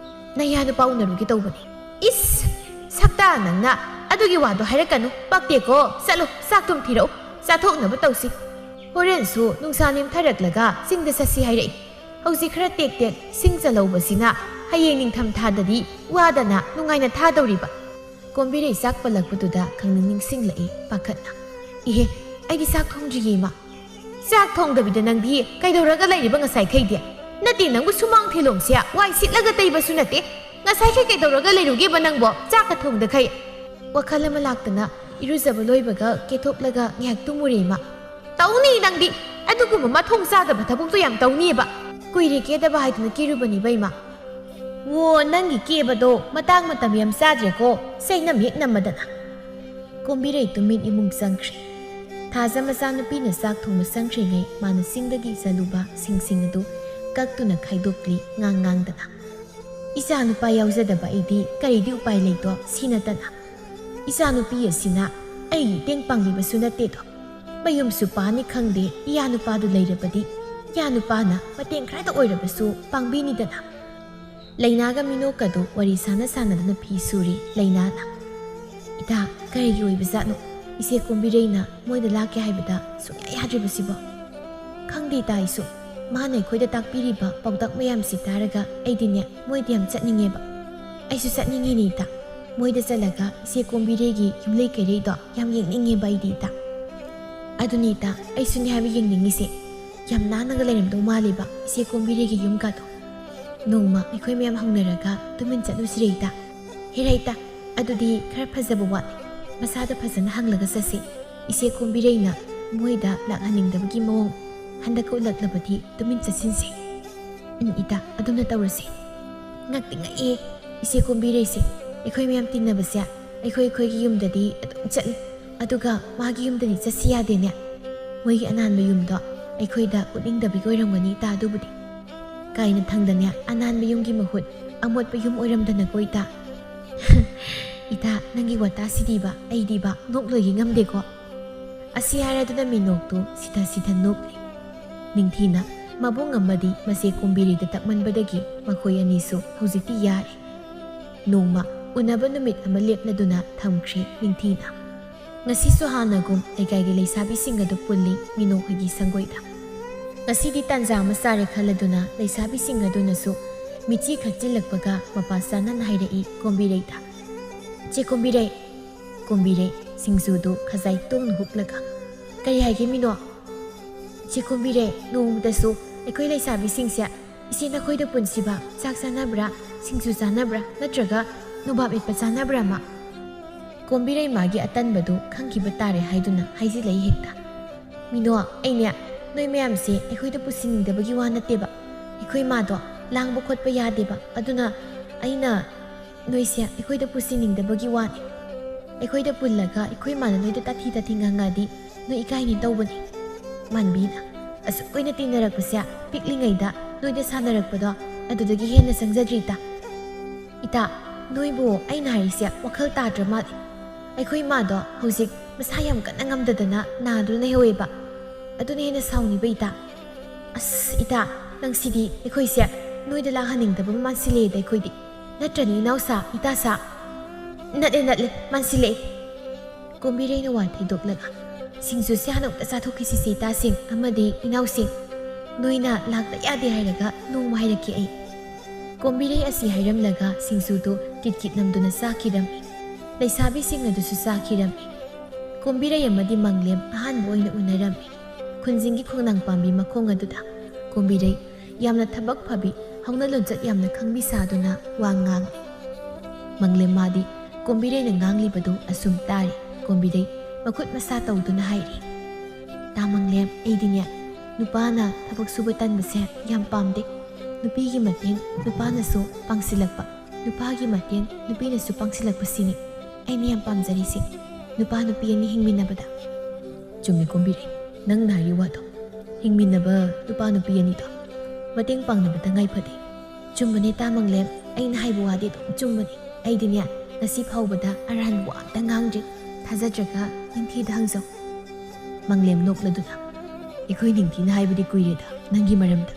"ꯅꯌꯥ ꯅꯨꯄꯥ ꯎꯅꯔꯨꯒꯦ ꯇꯧꯕꯅꯤ꯫" "ꯏꯁ! ꯁꯛꯇꯥ ꯅꯪꯅ ꯑꯗꯨꯒꯤ ꯋꯥꯗꯣ ꯍꯥꯏꯔꯛꯀꯅꯨ꯫ ꯄꯛꯇꯦꯀꯣ꯫ ꯆꯠꯂꯣ, ꯆꯥꯛ ꯊꯨꯝ ꯊꯤꯔꯛꯎ꯫ ꯆꯥꯊꯣꯛꯅꯕ ꯇꯧꯁꯤ꯫ ꯍꯣꯔꯦꯟꯁꯨ ꯅꯨꯡꯁꯥ ꯅꯦꯝꯊꯔꯛꯂꯒ ꯆꯤꯡꯗ ꯆꯠꯁꯤ ꯍꯥꯏꯔꯛꯏ꯫ ꯍꯧꯖꯤꯛ ꯈꯔ ꯇꯦꯛ ꯇꯦꯛ ꯁꯤꯡ ꯆꯜꯍꯧꯕꯁꯤꯅ ꯍꯌꯦꯡ ꯅꯤꯡꯊꯝ ꯊꯥꯗꯗꯤ ꯋꯥꯗꯅ ꯅꯨꯡꯉꯥꯏꯅ ꯊꯥꯗꯧꯔꯤꯕ꯫" ꯀꯣꯝꯕꯤꯔꯩ ꯆꯥꯛ ꯄꯜꯂꯛꯄꯗꯨꯗ ꯈꯪꯅꯤꯡ ꯅꯤꯡꯁꯤꯡꯂꯛꯏ ꯄꯥꯈꯠꯅ꯫ "ꯏꯍꯦ, ꯑꯩꯗꯤ ꯆꯥꯛ ꯊꯣꯡꯗ꯭ꯔꯤꯌꯦ, ꯏꯃꯥ꯫" "ꯆꯥꯛ ꯊꯣꯡꯗꯕꯤꯗ ꯅꯪꯗꯤ ꯀꯩꯗꯧꯔꯒ ꯂꯩꯔꯤꯕ ꯉꯁꯥꯏꯈꯩꯗꯤ? ꯅꯠꯇꯦ, ꯅꯪꯕꯨ ꯁꯨꯃꯥꯡ ꯊꯦꯂꯣꯡꯁꯦ ꯋꯥꯏ ꯁꯤꯠꯂꯒ ꯇꯩꯕꯁꯨ ꯅꯠꯇꯦ꯫ ꯉꯁꯥꯏꯈꯩ ꯀꯩꯗꯧꯔꯒ ꯂꯩꯔꯨꯒꯦꯕ ꯅꯪꯕꯣ, ꯆꯥꯛꯀ ꯊꯣꯡꯗꯈꯩ?" ꯋꯥꯈꯜ ꯑꯃ ꯂꯥꯛꯇꯅ ꯏꯔꯨꯖꯕ ꯂꯣꯏꯕꯒ ꯀꯦꯊꯣꯛꯂꯒ ꯉꯥꯏꯍꯥꯛ ꯇꯨꯝꯃꯨꯔꯦ, ꯏꯃꯥ꯫ "ꯇꯧꯅꯤ ꯅꯪꯗꯤ꯫ ꯑꯗꯨꯒꯨꯝꯕ ꯃꯊꯣꯡ ꯆꯥꯗꯕ ꯊꯕꯛꯇꯣ ꯌꯥꯝ ꯇꯧꯅꯤꯕ꯫ ꯀꯨꯏꯔꯦ ꯀꯦꯗꯕ ꯍꯥꯏꯗꯨꯅ ꯀꯦꯔꯨꯕꯅꯤꯕ, ꯏꯃꯥ꯫" "ꯑꯣ, ꯅꯪꯒꯤ ꯀꯦꯕꯗꯣ ꯃꯇꯥꯡ ꯃꯇꯝ ꯌꯥꯝ ꯆꯥꯗ꯭ꯔꯦꯀꯣ, ꯆꯩꯅꯝ ꯍꯦꯛ ꯅꯝꯃꯗꯅ꯫" ꯀꯣꯝꯕꯤꯔꯩ ꯇꯨꯃꯤꯟ ꯏꯃꯨꯡ ꯆꯪꯈ꯭ꯔꯦ꯫ ꯊꯥꯖ ꯃꯆꯥꯅꯨꯄꯤꯅ ꯆꯥꯛ ꯊꯣꯡꯕ ꯆꯪꯈ꯭ꯔꯤꯉꯩ ꯃꯥꯅ ꯆꯤꯡꯗꯒꯤ ꯆꯠꯂꯨꯕ ꯁꯤꯡꯁꯤꯡ ꯑꯗꯨ ꯀꯛꯇꯨꯅ ꯈꯥꯏꯗꯣꯛꯂꯤ ꯉꯥꯡ ꯉꯥꯡꯗꯅ꯫ "ꯏꯆꯥ ꯅꯨꯄꯥ ꯌꯥꯎꯖꯗꯕ ꯑꯩꯗꯤ ꯀꯔꯤꯗꯤ ꯎꯄꯥꯏ ꯂꯩꯗꯣ, ꯁꯤ ꯅꯠꯇꯅ꯫ ꯏꯆꯥ ꯅꯨꯄꯤ ꯑꯁꯤꯅ ꯑꯩꯒꯤ ꯏꯇꯦꯡ ꯄꯥꯡꯕꯤꯕꯁꯨ ꯅꯠꯇꯦꯗꯣ꯫ ꯃꯌꯨꯝꯁꯨ ꯄꯥꯅꯤ ꯈꯪꯗꯦ, ꯏꯌꯥ ꯅꯨꯄꯥꯗꯨ ꯂꯩꯔꯕꯗꯤ ꯏꯌꯥ ꯅꯨꯄꯥꯅ ꯃꯇꯦꯡ ꯈꯔꯇ ꯑꯣꯏꯔꯕꯁꯨ ꯄꯥꯡꯕꯤꯅꯤꯗꯅ꯫" ꯂꯩꯅꯥꯒ ꯃꯤꯅꯣꯛꯀꯗꯨ ꯋꯥꯔꯤ ꯁꯥꯟꯅ ꯁꯥꯟꯅꯗꯨꯅ ꯐꯤ ꯁꯨꯔꯤ ꯂꯩꯅꯥꯅ꯫ "ꯏꯇꯥ, ꯀꯔꯤꯒꯤ ꯑꯣꯏꯕꯖꯥꯠꯅꯣ ꯏꯆꯦ ꯀꯣꯝꯕꯤꯔꯩꯅ ꯃꯣꯏꯗ ꯂꯥꯛꯀꯦ ꯍꯥꯏꯕꯗ ꯁꯨꯡꯌꯥ ꯌꯥꯗ꯭ꯔꯤꯕꯁꯤꯕꯣ?" "ꯈꯪꯗꯦ ꯏꯇꯥ, ꯑꯩꯁꯨ꯫ ꯃꯥꯅ ꯑꯩꯈꯣꯏꯗ ꯇꯥꯛꯄꯤꯔꯤꯕ ꯄꯥꯎꯇꯥꯛ ꯃꯌꯥꯝꯁꯤ ꯇꯥꯔꯒ ꯑꯩꯗꯤꯅꯦ ꯃꯣꯏꯗ ꯌꯥꯝ ꯆꯠꯅꯤꯡꯉꯦꯕ꯫" "ꯑꯩꯁꯨ ꯆꯠꯅꯤꯡꯉꯤꯅꯦ ꯏꯇꯥ꯫ ꯃꯣꯏꯗ ꯆꯠꯂꯒ ꯏꯆꯦ ꯀꯣꯝꯕꯤꯔꯩꯒꯤ ꯌꯨꯝꯂꯩ ꯀꯩꯔꯩꯗꯣ ꯌꯥꯝ ꯌꯦꯡꯅꯤꯡꯉꯦꯕ ꯑꯩꯗꯤ ꯏꯇꯥ꯫" "ꯑꯗꯨꯅꯤ ꯏꯇꯥ, ꯑꯩꯁꯨꯅꯦ ꯍꯥꯏꯕ ꯌꯦꯡꯅꯤꯡꯉꯤꯁꯦ꯫ ꯌꯥꯝ ꯅꯥꯟꯅꯒ ꯂꯩꯔꯝꯗꯧ ꯃꯥꯜꯂꯦꯕ ꯏꯆꯦ ꯀꯣꯝꯕꯤꯔꯩꯒꯤ ꯌꯨꯝꯒꯗꯣ꯫ ꯅꯣꯡꯃ ꯑꯩꯈꯣꯏ ꯃꯌꯥꯝ ꯍꯧꯅꯔꯒ ꯇꯨꯃꯤꯟ ꯆꯠꯂꯨꯁꯤꯔꯦ ꯏꯇꯥ?" "ꯍꯦꯔꯥ ꯏꯇꯥ, ꯑꯗꯨꯗꯤ ꯈꯔ ꯐꯖꯕ ꯋꯥꯠꯂꯤ꯫ ꯃꯁꯥꯗ ꯐꯖꯅ ꯍꯪꯂꯒ ꯆꯠꯁꯤ꯫ ꯏꯆꯦ ꯀꯣꯝꯕꯤꯔꯩꯅ ꯃꯣꯏꯗ ꯂꯥꯛꯍꯟꯅꯤꯡꯗꯕꯒꯤ ꯃꯑꯣꯡ ꯍꯟꯗꯛꯀ ꯎꯠꯂꯛꯂꯕꯗꯤ ꯇꯨꯃꯤꯟ ꯆꯠꯁꯤꯟꯁꯤ꯫" "ꯎꯝ ꯏꯇꯥ, ꯑꯗꯨꯝꯅ ꯇꯧꯔꯁꯤ꯫" ꯉꯛꯇꯤ ꯉꯛꯑꯦ ꯏꯆꯦ ꯀꯣꯝꯕꯤꯔꯩꯁꯦ꯫ ꯑꯩꯈꯣꯏ ꯃꯌꯥꯝ ꯇꯤꯟꯅꯕꯁꯦ ꯑꯩꯈꯣꯏ ꯑꯩꯈꯣꯏꯒꯤ ꯌꯨꯝꯗꯗꯤ ꯑꯗꯨꯝ ꯆꯠꯂꯤ, ꯑꯗꯨꯒ ꯃꯥꯒꯤ ꯌꯨꯝꯗꯗꯤ ꯆꯠꯁꯤ ꯌꯥꯗꯦꯅꯦ꯫ ꯃꯣꯏꯒꯤ ꯑꯅꯥꯟꯕ ꯌꯨꯝꯗꯣ ꯑꯩꯈꯣꯏꯗ ꯎꯠꯅꯤꯡꯗꯕꯒꯤ ꯑꯣꯏꯔꯝꯒꯅꯤ ꯏꯇꯥ꯫ ꯑꯗꯨꯕꯨꯗꯤ ꯀꯥꯏꯅ ꯊꯪꯗꯅꯦ, ꯑꯅꯥꯟꯕ ꯌꯨꯝꯒꯤ ꯃꯍꯨꯠ ꯑꯃꯣꯠꯄ ꯌꯨꯝ ꯑꯣꯏꯔꯝꯗꯅꯀꯣ ꯏꯇꯥ꯫ ꯏꯇꯥ, ꯅꯪꯒꯤ ꯋꯥꯇꯥꯁꯤꯗꯤꯕ ꯑꯩꯗꯤꯕ ꯅꯣꯛꯂꯣꯏꯒꯦ ꯉꯝꯗꯦꯀꯣ꯫ ꯑꯁꯤ ꯍꯥꯏꯔꯗꯨꯅ ꯃꯤꯅꯣꯛꯇꯨ ꯁꯤꯊ ꯁꯤꯊ ꯅꯣꯛꯂꯤ꯫ ꯅꯤꯡꯊꯤꯅ ꯃꯕꯨꯡ ꯑꯃꯗꯤ ꯃꯆꯦ ꯀꯣꯝꯕꯤꯔꯩꯗ ꯇꯛꯃꯟꯕꯗꯒꯤ ꯃꯈꯣꯏ ꯑꯅꯤꯁꯨ ꯍꯧꯖꯤꯛꯇꯤ ꯌꯥꯔꯦ꯫ ꯅꯣꯡꯃ ꯎꯅꯕ ꯅꯨꯃꯤꯠ ꯑꯃ ꯂꯦꯞꯅꯗꯨꯅ ꯊꯝꯈ꯭ꯔꯦ ꯅꯤꯡꯊꯤꯅ꯫ ꯉꯁꯤꯁꯨ ꯍꯥꯟꯅꯒꯨꯝ ꯂꯩꯀꯥꯏꯒꯤ ꯂꯩꯁꯥꯕꯤꯁꯤꯡ ꯑꯗꯨ ꯄꯨꯜꯂꯤ ꯃꯤꯅꯣꯛ ꯍꯣꯏꯒꯤ ꯁꯪꯒꯣꯏꯗ꯫ ꯉꯁꯤꯗꯤ ꯇꯥꯟꯖꯥ ꯑꯃ ꯆꯥꯔꯦ ꯈꯜꯂꯗꯨꯅ ꯂꯩꯁꯥꯕꯤꯁꯤꯡ ꯑꯗꯨꯅꯁꯨ ꯃꯤꯠꯆꯤ ꯈꯠꯆꯤꯜꯂꯛꯄꯒ ꯃꯄꯥ ꯆꯥꯅꯅ ꯍꯥꯏꯔꯛꯏ ꯀꯣꯝꯕꯤꯔꯩꯗ, "ꯆꯦ ꯀꯣꯝꯕꯤꯔꯩ!" ꯀꯣꯝꯕꯤꯔꯩ ꯁꯤꯡꯖꯨꯗꯨ ꯈꯖꯥꯏ ꯇꯣꯡꯅ ꯍꯨꯛꯂꯒ, "ꯀꯔꯤ ꯍꯥꯏꯒꯦ ꯃꯤꯅꯣꯛ?" "ꯆꯦ ꯀꯣꯝꯕꯤꯔꯩ, ꯅꯣꯡꯃꯗꯁꯨ ꯑꯩꯈꯣꯏ ꯂꯩꯁꯥꯕꯤꯁꯤꯡꯁꯦ ꯏꯆꯦ ꯅꯈꯣꯏꯗ ꯄꯨꯟꯁꯤꯕ ꯆꯥꯛ ꯆꯥꯅꯕ꯭ꯔꯥ, ꯁꯤꯡꯖꯨ ꯆꯥꯅꯕ꯭ꯔꯥ, ꯅꯠꯇ꯭ꯔꯒ ꯅꯣꯕꯥꯞ ꯃꯦꯠꯄ ꯆꯥꯅꯕ꯭ꯔꯥ ꯑꯃ?" ꯀꯣꯝꯕꯤꯔꯩ ꯃꯥꯒꯤ ꯑꯇꯟꯕꯗꯨ ꯈꯪꯈꯤꯕ ꯇꯥꯔꯦ ꯍꯥꯏꯗꯨꯅ ꯍꯥꯏꯖꯤꯜꯂꯛꯏ ꯍꯦꯛꯇ꯫ "ꯃꯤꯅꯣꯛ, ꯑꯩꯅꯦ ꯅꯣꯏ ꯃꯌꯥꯝꯁꯦ ꯑꯩꯈꯣꯏꯗ ꯄꯨꯁꯤꯟꯅꯤꯡꯗꯕꯒꯤ ꯋꯥ ꯅꯠꯇꯦꯕ꯫ ꯑꯩꯈꯣꯏ ꯃꯥꯗꯣ ꯂꯥꯡꯕ ꯈꯣꯠꯄ ꯌꯥꯗꯦꯕ꯫ ꯑꯗꯨꯅ ꯑꯩꯅ ꯅꯣꯏꯁꯦ ꯑꯩꯈꯣꯏꯗ ꯄꯨꯁꯤꯟꯅꯤꯡꯗꯕꯒꯤ ꯋꯥꯅꯤ꯫ ꯑꯩꯈꯣꯏꯗ ꯄꯨꯜꯂꯒ ꯑꯩꯈꯣꯏ ꯃꯥꯅ ꯅꯣꯏꯗ ꯇꯥꯊꯤ ꯇꯥꯊꯤ ꯉꯥꯡꯉꯛꯑꯗꯤ ꯅꯣꯏ ꯏꯀꯥꯏꯅꯤ ꯇꯧꯕꯅꯤ꯫ ꯃꯥꯟꯕꯤꯅ ꯑꯁꯨꯛ ꯀꯨꯏꯅ ꯇꯤꯟꯅꯔꯛꯄꯁꯦ ꯄꯤꯛꯂꯤꯉꯩꯗ ꯅꯣꯏꯗ ꯁꯥꯟꯅꯔꯛꯄꯗꯣ ꯑꯗꯨꯗꯒꯤ ꯍꯦꯟꯅ ꯆꯪꯖꯗ꯭ꯔꯤ ꯏꯇꯥ꯫ ꯏꯇꯥ, ꯅꯣꯏꯕꯨ ꯑꯩꯅ ꯍꯥꯏꯔꯤꯁꯦ ꯋꯥꯈꯜ ꯇꯥꯗ꯭ꯔ ꯃꯥꯜꯂꯦ꯫ ꯑꯩꯈꯣꯏ ꯃꯥꯗꯣ ꯍꯧꯖꯤꯛ ꯃꯁꯥ ꯌꯥꯝ ꯀꯟꯅ ꯉꯝꯗꯗꯅ ꯅꯥꯗꯨꯅ ꯂꯩꯍꯧꯋꯦꯕ꯫ ꯑꯗꯨꯅ ꯍꯦꯟꯅ ꯁꯥꯎꯅꯤꯕ ꯏꯇꯥ꯫ ꯑꯁ ꯏꯇꯥ, ꯅꯪꯁꯤꯗꯤ ꯑꯩꯈꯣꯏꯁꯦ ꯅꯣꯏꯗ ꯂꯥꯛꯍꯟꯅꯤꯡꯗꯕ ꯃꯥꯟꯁꯤꯜꯂꯦꯗ ꯑꯩꯈꯣꯏꯗꯤ꯫ ꯅꯠꯇ꯭ꯔꯅꯤ ꯏꯅꯥꯎꯁꯥ, ꯏꯇꯥꯁꯥ?" "ꯅꯠꯂꯦ, ꯅꯠꯂꯦ, ꯃꯥꯟꯁꯤꯜꯂꯛꯑꯦ꯫" ꯀꯣꯝꯕꯤꯔꯩꯅ ꯋꯥ ꯊꯩꯗꯣꯛꯂꯒ, "ꯁꯤꯡꯖꯨꯁꯦ ꯍꯥꯟꯅ ꯑꯝꯇ ꯆꯥꯊꯣꯛꯈꯤꯁꯤꯁꯦ ꯏꯇꯥꯁꯤꯡ ꯑꯃꯗꯤ ꯏꯅꯥꯎꯁꯤꯡ꯫ ꯅꯣꯏꯅ ꯂꯥꯛꯇ ꯌꯥꯗꯦ ꯍꯥꯏꯔꯒ ꯅꯣꯡꯃ ꯍꯥꯏꯔꯛꯀꯦ ꯑꯩ꯫" ꯀꯣꯝꯕꯤꯔꯩ ꯑꯁꯤ ꯍꯥꯏꯔꯝꯂꯒ ꯁꯤꯡꯖꯨꯗꯨ ꯀꯤꯠ ꯀꯤꯠ ꯅꯝꯗꯨꯅ ꯆꯥꯈꯤꯔꯝꯃꯤ꯫ ꯂꯩꯁꯥꯕꯤꯁꯤꯡ ꯑꯗꯨꯁꯨ ꯆꯥꯈꯤꯔꯝꯃꯤ꯫ ꯀꯣꯝꯕꯤꯔꯩ ꯑꯃꯗꯤ ꯃꯪꯂꯦꯝ ꯑꯍꯥꯟꯕ ꯑꯣꯏꯅ ꯎꯅꯔꯝꯃꯤ꯫ ꯈꯨꯟꯖꯤꯡꯒꯤ ꯈꯣꯡꯅꯥꯡ ꯄꯥꯝꯕꯤ ꯃꯈꯣꯡ ꯑꯗꯨꯗ ꯀꯣꯝꯕꯤꯔꯩ ꯌꯥꯝꯅ ꯊꯕꯛ ꯐꯕꯤ, ꯍꯧꯅ ꯂꯣꯟꯆꯠ ꯌꯥꯝꯅ ꯈꯪꯕꯤ ꯁꯥꯗꯨꯅ ꯋꯥ ꯉꯥꯡꯂꯤ꯫ ꯃꯪꯂꯦꯝ ꯃꯥꯗꯤ ꯀꯣꯝꯕꯤꯔꯩꯅ ꯉꯥꯡꯂꯤꯕꯗꯨ ꯑꯁꯨꯝ ꯇꯥꯔꯤ꯫ ꯀꯣꯝꯕꯤꯔꯩ ꯃꯈꯨꯠ ꯃꯁꯥ ꯇꯧꯗꯨꯅ ꯍꯥꯏꯔꯤ, "ꯇꯥ ꯃꯪꯂꯦꯝ, ꯑꯩꯗꯤꯅꯦ ꯅꯨꯄꯥꯅ ꯊꯕꯛ ꯁꯨꯕ ꯇꯟꯕꯁꯦ ꯌꯥꯝ ꯄꯥꯝꯗꯦ꯫ ꯅꯨꯄꯤꯒꯤ ꯃꯇꯦꯡ ꯅꯨꯄꯥꯅꯁꯨ ꯄꯥꯡꯁꯤꯜꯂꯛꯄ, ꯅꯨꯄꯥꯒꯤ ꯃꯇꯦꯡ ꯅꯨꯄꯤꯅꯁꯨ ꯄꯥꯡꯁꯤꯜꯂꯛꯄꯁꯤꯅꯤ ꯑꯩꯅ ꯌꯥꯝ ꯄꯥꯝꯖꯔꯤꯁꯦ ꯅꯨꯄꯥ ꯅꯨꯄꯤ ꯑꯅꯤ ꯍꯤꯡꯃꯤꯟꯅꯕꯗ꯫" "ꯆꯨꯝꯃꯤ ꯀꯣꯝꯕꯤꯔꯩ, ꯅꯪꯅ ꯍꯥꯏꯔꯤ ꯋꯥꯗꯣ, ꯍꯤꯡꯃꯤꯟꯅꯕ ꯅꯨꯄꯥ ꯅꯨꯄꯤ ꯑꯅꯤꯗꯣ ꯃꯇꯦꯡ ꯄꯥꯡꯅꯕ ꯇꯉꯥꯏ ꯐꯗꯦ꯫ ꯆꯨꯝꯕꯅꯦ ꯇꯥ ꯃꯪꯂꯦꯝ, ꯑꯩꯅ ꯍꯥꯏꯕ ꯋꯥꯗꯤ ꯑꯗꯨꯝ ꯆꯨꯝꯕꯅꯦ꯫ ꯑꯩꯗꯤꯅꯦ, ꯉꯁꯤ ꯐꯥꯎꯕꯗ ꯑꯔꯥꯟꯕ ꯋꯥ ꯑꯝꯇ ꯉꯥꯡꯗ꯭ꯔꯤ꯫ ꯊꯥꯖꯗ꯭ꯔꯒ ꯅꯤꯡꯊꯤꯗ ꯍꯪꯖꯧ꯫ ꯃꯪꯂꯦꯝ ꯅꯣꯛꯂꯗꯨꯅ, ꯑꯩꯈꯣꯏ ꯅꯤꯡꯊꯤꯅ ꯍꯥꯏꯕꯗꯤ ꯀꯨꯏꯔꯦꯗ ꯅꯪꯒꯤ ꯃꯔꯝꯗ꯫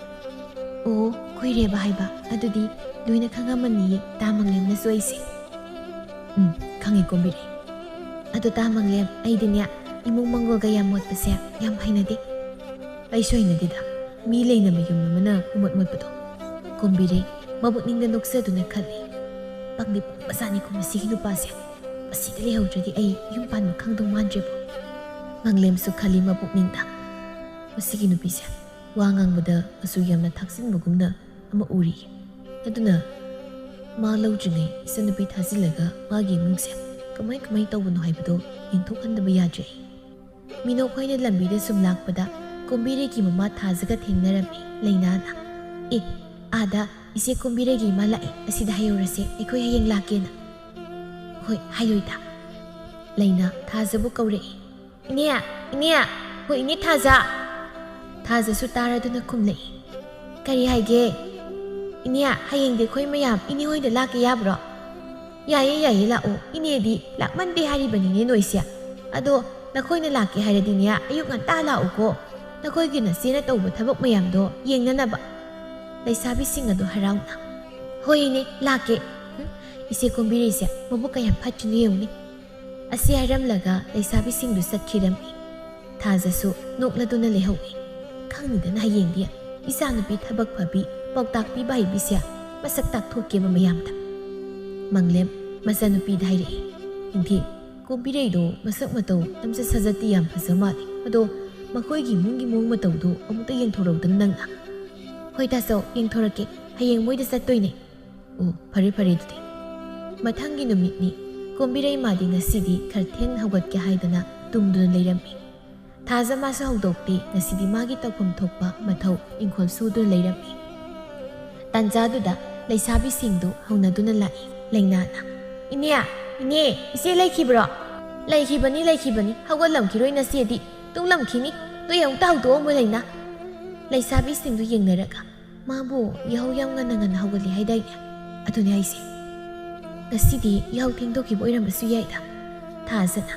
ꯑꯣ, ꯀꯨꯏꯔꯦꯕ ꯍꯥꯏꯕ? ꯑꯗꯨꯗꯤ ꯂꯣꯏꯅ ꯈꯪꯉꯝꯃꯅꯤꯌꯦ ꯇꯥ ꯃꯪꯂꯦꯝꯅꯁꯨ ꯑꯩꯁꯦ꯫ ꯎꯝ, ꯈꯪꯉꯦ ꯀꯣꯝꯕꯤꯔꯩ꯫ ꯑꯗꯣ ꯇꯥ ꯃꯪꯂꯦꯝ, ꯑꯩꯗꯤꯅꯦ, ꯏꯃꯨꯡ ꯃꯪꯒꯣꯜꯒ ꯌꯥꯝ ꯃꯣꯠꯄꯁꯦ ꯌꯥꯝ ꯍꯩꯅꯗꯦ꯫ ꯑꯩꯁꯨ ꯍꯩꯅꯗꯦꯗ, ꯃꯤ ꯂꯩꯅꯕ ꯌꯨꯝ ꯑꯃꯅ ꯏꯃꯣꯠ ꯃꯣꯠꯄꯗꯣ꯫ ꯀꯣꯝꯕꯤꯔꯩ ꯃꯕꯨꯛꯅꯤꯡꯗ ꯅꯣꯛꯆꯗꯨꯅ ꯈꯜꯂꯤ, "ꯄꯪꯗꯤ ꯄꯪꯕꯖꯥꯠꯅꯤꯀꯣ ꯃꯁꯤꯒꯤ ꯅꯨꯄꯥꯁꯦ꯫ ꯃꯁꯤꯗ ꯂꯩꯍꯧꯗ꯭ꯔꯗꯤ ꯑꯩ ꯌꯨꯝ ꯄꯥꯟꯕ ꯈꯪꯗꯧ ꯃꯥꯟꯗ꯭ꯔꯦꯕꯣ"꯫ ꯃꯪꯂꯦꯝꯁꯨ ꯈꯜꯂꯤ ꯃꯕꯨꯛꯅꯤꯡꯗ, "ꯃꯁꯤꯒꯤ ꯅꯨꯄꯤꯁꯦ ꯋꯥ ꯉꯥꯡꯕꯗ ꯃꯆꯨ ꯌꯥꯝꯅ ꯊꯥꯛꯆꯤꯟꯕꯒꯨꯝꯅ ꯑꯃ ꯎꯔꯤ꯫ ꯑꯗꯨꯅ ꯃꯥ ꯂꯧꯗ꯭ꯔꯤꯉꯩ ꯏꯆꯟꯅꯨꯄꯤ ꯊꯥꯖꯤꯜꯂꯒ ꯃꯥꯒꯤ ꯏꯃꯨꯡꯁꯦ ꯀꯃꯥꯏ ꯀꯃꯥꯏ ꯇꯧꯕꯅꯣ ꯍꯥꯏꯕꯗꯣ ꯌꯦꯡꯊꯣꯛꯍꯟꯗꯕ ꯌꯥꯗ꯭ꯔꯦ꯫ ꯃꯤꯅꯣꯛ ꯈꯣꯏꯅ ꯂꯝꯕꯤꯗ ꯁꯨꯝ ꯂꯥꯛꯄꯗ ꯀꯣꯝꯕꯤꯔꯩꯒꯤ ꯃꯃꯥ ꯊꯥꯖꯒ ꯊꯦꯡꯅꯔꯝꯃꯤ꯫ ꯂꯩꯅꯥꯅ, "ꯑꯦ, ꯑꯥꯗ ꯏꯆꯦ ꯀꯣꯝꯕꯤꯔꯩꯒꯤ ꯏꯃꯥ ꯂꯥꯛꯑꯦ, ꯑꯁꯤꯗ ꯍꯥꯏꯍꯧꯔꯁꯦ, ꯑꯩꯈꯣꯏ ꯍꯌꯦꯡ ꯂꯥꯛꯀꯦꯅ"꯫ "ꯍꯣꯏ, ꯍꯥꯏꯌꯣꯏꯗ"꯫ ꯂꯩꯅꯥ ꯊꯥꯖꯕꯨ ꯀꯧꯔꯛꯏ꯫ "ꯏꯅꯦ, ꯏꯅꯦ, ꯍꯣꯏ, ꯏꯅꯦ ꯊꯥꯖ"꯫ ꯊꯥꯖꯁꯨ ꯇꯥꯔꯗꯨꯅ ꯈꯨꯝꯂꯛꯏ꯫ "ꯀꯔꯤ ꯍꯥꯏꯒꯦ?" "ꯏꯅꯦ, ꯍꯌꯦꯡꯗꯤ ꯑꯩꯈꯣꯏ ꯃꯌꯥꯝ ꯏꯅꯦ ꯍꯣꯏꯗ ꯂꯥꯛꯀꯦ ꯌꯥꯕ꯭ꯔꯣ?" "ꯌꯥꯏꯌꯦ, ꯌꯥꯏꯌꯦ, ꯂꯥꯛꯑꯣ꯫ ꯏꯅꯦꯗꯤ ꯂꯥꯛꯃꯟꯗꯦ ꯍꯥꯏꯔꯤꯕꯅꯤꯅꯦ ꯅꯣꯏꯁꯦ꯫ ꯑꯗꯣ ꯅꯈꯣꯏꯅ ꯂꯥꯛꯀꯦ ꯍꯥꯏꯔꯗꯤꯅꯦ, ꯑꯌꯨꯛ ꯉꯟꯇꯥ ꯂꯥꯛꯎꯀꯣ꯫ ꯅꯈꯣꯏꯒꯤ ꯅꯆꯦꯅ ꯇꯧꯕ ꯊꯕꯛ ꯃꯌꯥꯝꯗꯣ ꯌꯦꯡꯅꯅꯕ"꯫ ꯂꯩꯁꯥꯕꯤꯁꯤꯡ ꯑꯗꯨ ꯍꯔꯥꯎꯅ, "ꯍꯣꯏ ꯏꯅꯦ, ꯂꯥꯛꯀꯦ꯫ ꯍꯨꯝ, ꯏꯆꯦ ꯀꯣꯝꯕꯤꯔꯩꯁꯦ ꯃꯕꯨꯛ ꯀꯌꯥꯝ ꯐꯠꯇ꯭ꯔꯤꯅꯣ ꯌꯦꯡꯉꯨꯅꯦ"꯫ ꯑꯁꯤ ꯍꯥꯏꯔꯝꯂꯒ ꯂꯩꯁꯥꯕꯤꯁꯤꯡꯗꯨ ꯆꯠꯈꯤꯔꯝꯃꯤ꯫ ꯊꯥꯖꯁꯨ ꯅꯣꯛꯂꯗꯨꯅ ꯂꯩꯍꯧꯏ꯫ ꯈꯪꯅꯤꯗꯅ ꯍꯌꯦꯡꯗꯤ ꯏꯆꯥꯅꯨꯄꯤ ꯊꯕꯛ ꯐꯕꯤ, ꯄꯥꯎꯇꯥꯛ ꯄꯤꯕ ꯍꯩꯕꯤꯁꯦ ꯃꯁꯛ ꯇꯥꯛꯊꯣꯛꯀꯦꯕ ꯃꯌꯥꯝꯗ꯫ ꯃꯪꯂꯦꯝ ꯃꯆꯥꯅꯨꯄꯤꯗ ꯍꯥꯏꯔꯛꯏ, "ꯅꯤꯡꯊꯤ, ꯀꯣꯝꯕꯤꯔꯩꯗꯣ ꯃꯁꯛ ꯃꯇꯧ ꯂꯝꯆꯠ ꯁꯥꯖꯠꯇꯤ ꯌꯥꯝ ꯐꯖ ꯃꯥꯜꯂꯤ꯫ ꯑꯗꯣ ꯃꯈꯣꯏꯒꯤ ꯏꯃꯨꯡꯒꯤ ꯃꯑꯣꯡ ꯃꯇꯧꯗꯣ ꯑꯃꯨꯛꯇ ꯌꯦꯡꯊꯣꯔꯛꯎꯗꯅ ꯅꯪꯅ"꯫ "ꯍꯣꯏ ꯇꯥꯆꯧ, ꯌꯦꯡꯊꯣꯔꯛꯀꯦ꯫ ꯍꯌꯦꯡ ꯃꯣꯏꯗ ꯆꯠꯇꯣꯏꯅꯦ"꯫ "ꯑꯣ, ꯐꯔꯦ ꯐꯔꯦ ꯑꯗꯨꯗꯤ"꯫ ꯃꯊꯪꯒꯤ ꯅꯨꯃꯤꯠꯅꯤ꯫ ꯀꯣꯝꯕꯤꯔꯩ ꯃꯥꯗꯤ ꯉꯁꯤꯗꯤ ꯈꯔ ꯊꯦꯡꯅ ꯍꯧꯒꯠꯀꯦ ꯍꯥꯏꯗꯅ ꯇꯨꯝꯗꯨꯅ ꯂꯩꯔꯝꯃꯤ꯫ ꯊꯥꯖ ꯃꯥꯁꯨ ꯍꯧꯗꯣꯛꯇꯦ, ꯉꯁꯤꯗꯤ ꯃꯥꯒꯤ ꯇꯧꯐꯝ ꯊꯣꯛꯄ ꯃꯊꯧ ꯏꯪꯈꯣꯜ ꯁꯨꯗꯨꯅ ꯂꯩꯔꯝꯃꯤ꯫ ꯇꯥꯟꯖꯥꯗꯨꯗ ꯂꯩꯁꯥꯕꯤꯁꯤꯡꯗꯨ ꯍꯧꯅꯗꯨꯅ ꯂꯥꯛꯏ꯫ ꯂꯩꯅꯥꯅ, "ꯏꯅꯦ, ꯏꯅꯦ, ꯏꯆꯦ ꯂꯩꯈꯤꯕ꯭ꯔꯣ?" "ꯂꯩꯈꯤꯕꯅꯤ, ꯂꯩꯈꯤꯕꯅꯤ, ꯍꯧꯒꯠꯂꯝꯈꯤꯔꯣꯏ ꯅꯆꯦꯗꯤ꯫ ꯇꯨꯝꯂꯝꯈꯤꯅꯤ꯫ ꯅꯣꯏ ꯑꯃꯨꯛꯇ ꯍꯧꯗꯣꯛꯑꯝꯃꯨ, ꯂꯩꯅꯥ꯫ ꯂꯩꯁꯥꯕꯤꯁꯤꯡꯗꯨ ꯌꯦꯡꯅꯔꯒ, "ꯃꯥꯕꯨ ꯌꯥꯍꯧ ꯌꯥꯝ ꯉꯟꯅ ꯉꯟꯅ ꯍꯧꯒꯠꯂꯤ ꯍꯥꯏꯗꯥꯏꯅꯦ? ꯑꯗꯨꯅꯦ ꯍꯥꯏꯁꯦ꯫ ꯉꯁꯤꯗꯤ ꯌꯥꯍꯧ ꯊꯦꯡꯗꯣꯛꯈꯤꯕ ꯑꯣꯏꯔꯝꯕꯁꯨ ꯌꯥꯏꯗ꯫" ꯊꯥꯖꯅ,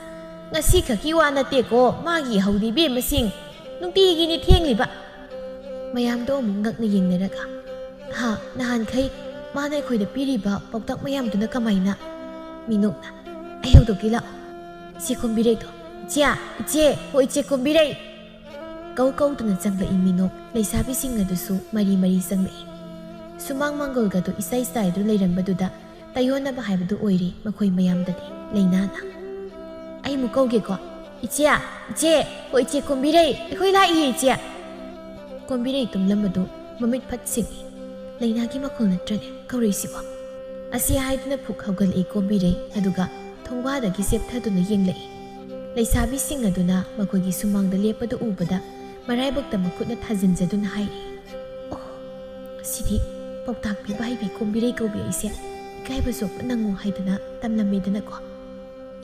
"ꯉꯁꯤ ꯈꯛꯀꯤ ꯋꯥ ꯅꯠꯇꯦꯀꯣ ꯃꯥꯒꯤ ꯌꯥꯍꯧꯗꯤ, ꯏꯕꯦꯝꯃꯁꯤꯡ꯫ ꯅꯨꯡꯇꯤꯒꯤꯅꯤ ꯊꯦꯡꯂꯤꯕ꯫" ꯃꯌꯥꯝꯗꯣ ꯑꯃꯨꯛ ꯉꯛꯅ ꯌꯦꯡꯅꯔꯒ, "ꯍꯥ, ꯅꯍꯥꯟꯈꯩ ꯃꯥꯅ ꯑꯩꯈꯣꯏꯗ ꯄꯤꯔꯤꯕ ꯄꯥꯎꯇꯥꯛ ꯃꯌꯥꯝꯗꯨꯅ ꯀꯃꯥꯏꯅ?" ꯃꯤꯅꯣꯛꯅ, "ꯑꯩ ꯍꯧꯗꯣꯛꯀꯦ ꯂꯥꯛꯑꯣ꯫ ꯏꯆꯦ ꯀꯣꯝꯕꯤꯔꯩꯗꯣ꯫" "ꯏꯆꯦ, ꯏꯆꯦ, ꯍꯣ ꯏꯆꯦ ꯀꯣꯝꯕꯤꯔꯩ!" ꯀꯧ ꯀꯧꯗꯨꯅ ꯆꯪꯂꯛꯏ ꯃꯤꯅꯣꯛ꯫ ꯂꯩꯁꯥꯕꯤꯁꯤꯡ ꯑꯗꯨꯁꯨ ꯃꯔꯤ ꯃꯔꯤ ꯆꯪꯂꯛꯏ꯫ ꯁꯨꯃꯥꯡ ꯃꯥꯡꯒꯣꯜꯒꯗꯨ ꯏꯁꯥꯏ ꯁꯥꯏꯗꯨꯅ ꯂꯩꯔꯝꯕꯗꯨꯗ ꯇꯥꯏꯌꯣꯟꯅꯕ ꯍꯥꯏꯕꯗꯨ ꯑꯣꯏꯔꯦ ꯃꯈꯣꯏ ꯃꯌꯥꯝꯗꯗꯤ꯫ ꯂꯩꯅꯥꯅ, "ꯑꯩ ꯑꯃꯨꯛ ꯀꯧꯒꯦꯀꯣ꯫ ꯏꯆꯦ, ꯏꯆꯦ, ꯍꯣ ꯏꯆꯦ ꯀꯣꯝꯕꯤꯔꯩ, ꯑꯩꯈꯣꯏ ꯂꯥꯛꯏꯌꯦ ꯏꯆꯦ!" ꯀꯣꯝꯕꯤꯔꯩ ꯇꯨꯝꯂꯝꯕꯗꯨ ꯃꯃꯤꯠ ꯐꯠ ꯁꯤꯡꯏ꯫ "ꯂꯩꯅꯥꯒꯤ ꯃꯈꯣꯜ ꯅꯠꯇ꯭ꯔꯅꯦ ꯀꯧꯔꯛꯏꯁꯤꯕꯣ?" ꯑꯁꯤ ꯍꯥꯏꯗꯨꯅ ꯐꯨꯛ ꯍꯧꯒꯠꯂꯛꯏ ꯀꯣꯝꯕꯤꯔꯩ, ꯑꯗꯨꯒ ꯊꯣꯡꯋꯥꯗꯒꯤ ꯆꯦꯞꯊꯗꯨꯅ ꯌꯦꯡꯂꯛꯏ꯫ ꯂꯩꯁꯥꯕꯤꯁꯤꯡ ꯑꯗꯨꯅ ꯃꯈꯣꯏꯒꯤ ꯁꯨꯃꯥꯡꯗ ꯂꯦꯞꯄꯗꯨ ꯎꯕꯗ ꯃꯔꯥꯏꯕꯛꯇ ꯃꯈꯨꯠꯅ ꯊꯥꯖꯤꯟꯖꯗꯨꯅ ꯍꯥꯏꯔꯛꯏ, "ꯑꯣ, ꯉꯁꯤꯗꯤ ꯄꯥꯎꯇꯥꯛ ꯄꯤꯕ ꯍꯩꯕꯤ ꯀꯣꯝꯕꯤꯔꯩ ꯀꯧꯕꯤ ꯑꯩꯁꯦ ꯏꯀꯥꯏꯕ ꯆꯣꯞꯄ ꯅꯪꯉꯨ ꯍꯥꯏꯗꯅ ꯇꯝꯂꯝꯃꯦꯗꯅꯀꯣ꯫"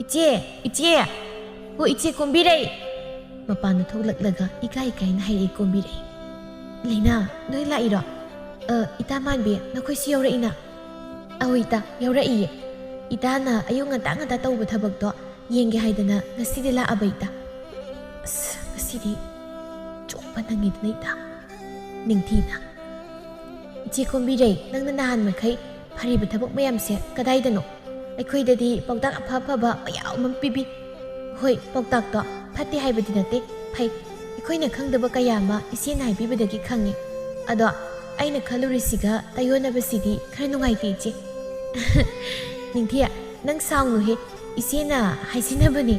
"ꯏꯆꯦ, ꯏꯆꯦ! ꯑꯣ, ꯏꯆꯦ ꯀꯣꯝꯕꯤꯔꯩ!" ꯃꯄꯥꯟꯗ ꯊꯣꯛꯂꯛꯂꯒ ꯏꯀꯥꯏ ꯏꯀꯥꯏꯅ ꯍꯥꯏꯔꯛꯏ ꯀꯣꯝꯕꯤꯔꯩ꯫ "ꯂꯩꯅꯥ, ꯅꯣꯏ ꯂꯥꯛꯏꯔꯣ?" "ꯑ, ꯏꯇꯥ ꯃꯥꯟꯕꯤ, ꯅꯈꯣꯏꯁꯨ ꯌꯥꯎꯔꯛꯏꯅ?" "ꯑꯧ ꯏꯇꯥ, ꯌꯥꯎꯔꯛꯏꯌꯦ꯫ ꯏꯇꯥꯅ ꯑꯌꯨꯛ ꯉꯟꯇꯥ ꯉꯟꯇꯥ ꯇꯧꯕ ꯊꯕꯛꯇꯣ ꯌꯦꯡꯒꯦ ꯍꯥꯏꯗꯅ ꯉꯁꯤꯗꯤ ꯂꯥꯛꯑꯕ ꯏꯇꯥ꯫" "ꯑꯁ, ꯉꯁꯤꯗꯤ ꯆꯣꯞꯄ ꯅꯪꯉꯤꯗꯅ ꯏꯇꯥ꯫" ꯅꯤꯡꯊꯤꯅ, "ꯏꯆꯦ ꯀꯣꯝꯕꯤꯔꯩ, ꯅꯪꯅ ꯅꯍꯥꯟ ꯃꯈꯩ ꯐꯔꯤꯕ ꯊꯕꯛ ꯃꯌꯥꯝꯁꯦ ꯀꯗꯥꯏꯗꯅꯣ? ꯑꯩꯈꯣꯏꯗꯗꯤ ꯄꯥꯎꯇꯥꯛ ꯑꯐ ꯑꯐꯕ ꯃꯌꯥꯝ ꯑꯃ ꯄꯤꯕꯤ꯫" "ꯍꯣꯏ, ꯄꯥꯎꯇꯥꯛꯇꯣ ꯐꯠꯇꯦ ꯍꯥꯏꯕꯗꯤ ꯅꯠꯇꯦ, ꯐꯩ꯫ ꯑꯩꯈꯣꯏꯅ ꯈꯪꯗꯕ ꯀꯌꯥ ꯑꯃ ꯏꯆꯦꯅ ꯍꯥꯏꯕꯤꯕꯗꯒꯤ ꯈꯪꯉꯤ꯫ ꯑꯗꯣ ꯑꯩꯅ ꯈꯜꯂꯨꯔꯤꯁꯤꯒ ꯇꯥꯏꯌꯣꯟꯅꯕꯁꯤꯗꯤ ꯈꯔ ꯅꯨꯡꯉꯥꯏꯇꯦ ꯏꯆꯦ꯫" "ꯅꯤꯡꯊꯤ, ꯅꯪ ꯁꯥꯎꯅꯨꯍꯦ, ꯏꯆꯦꯅ ꯍꯥꯏꯖꯤꯟꯅꯕꯅꯤ꯫"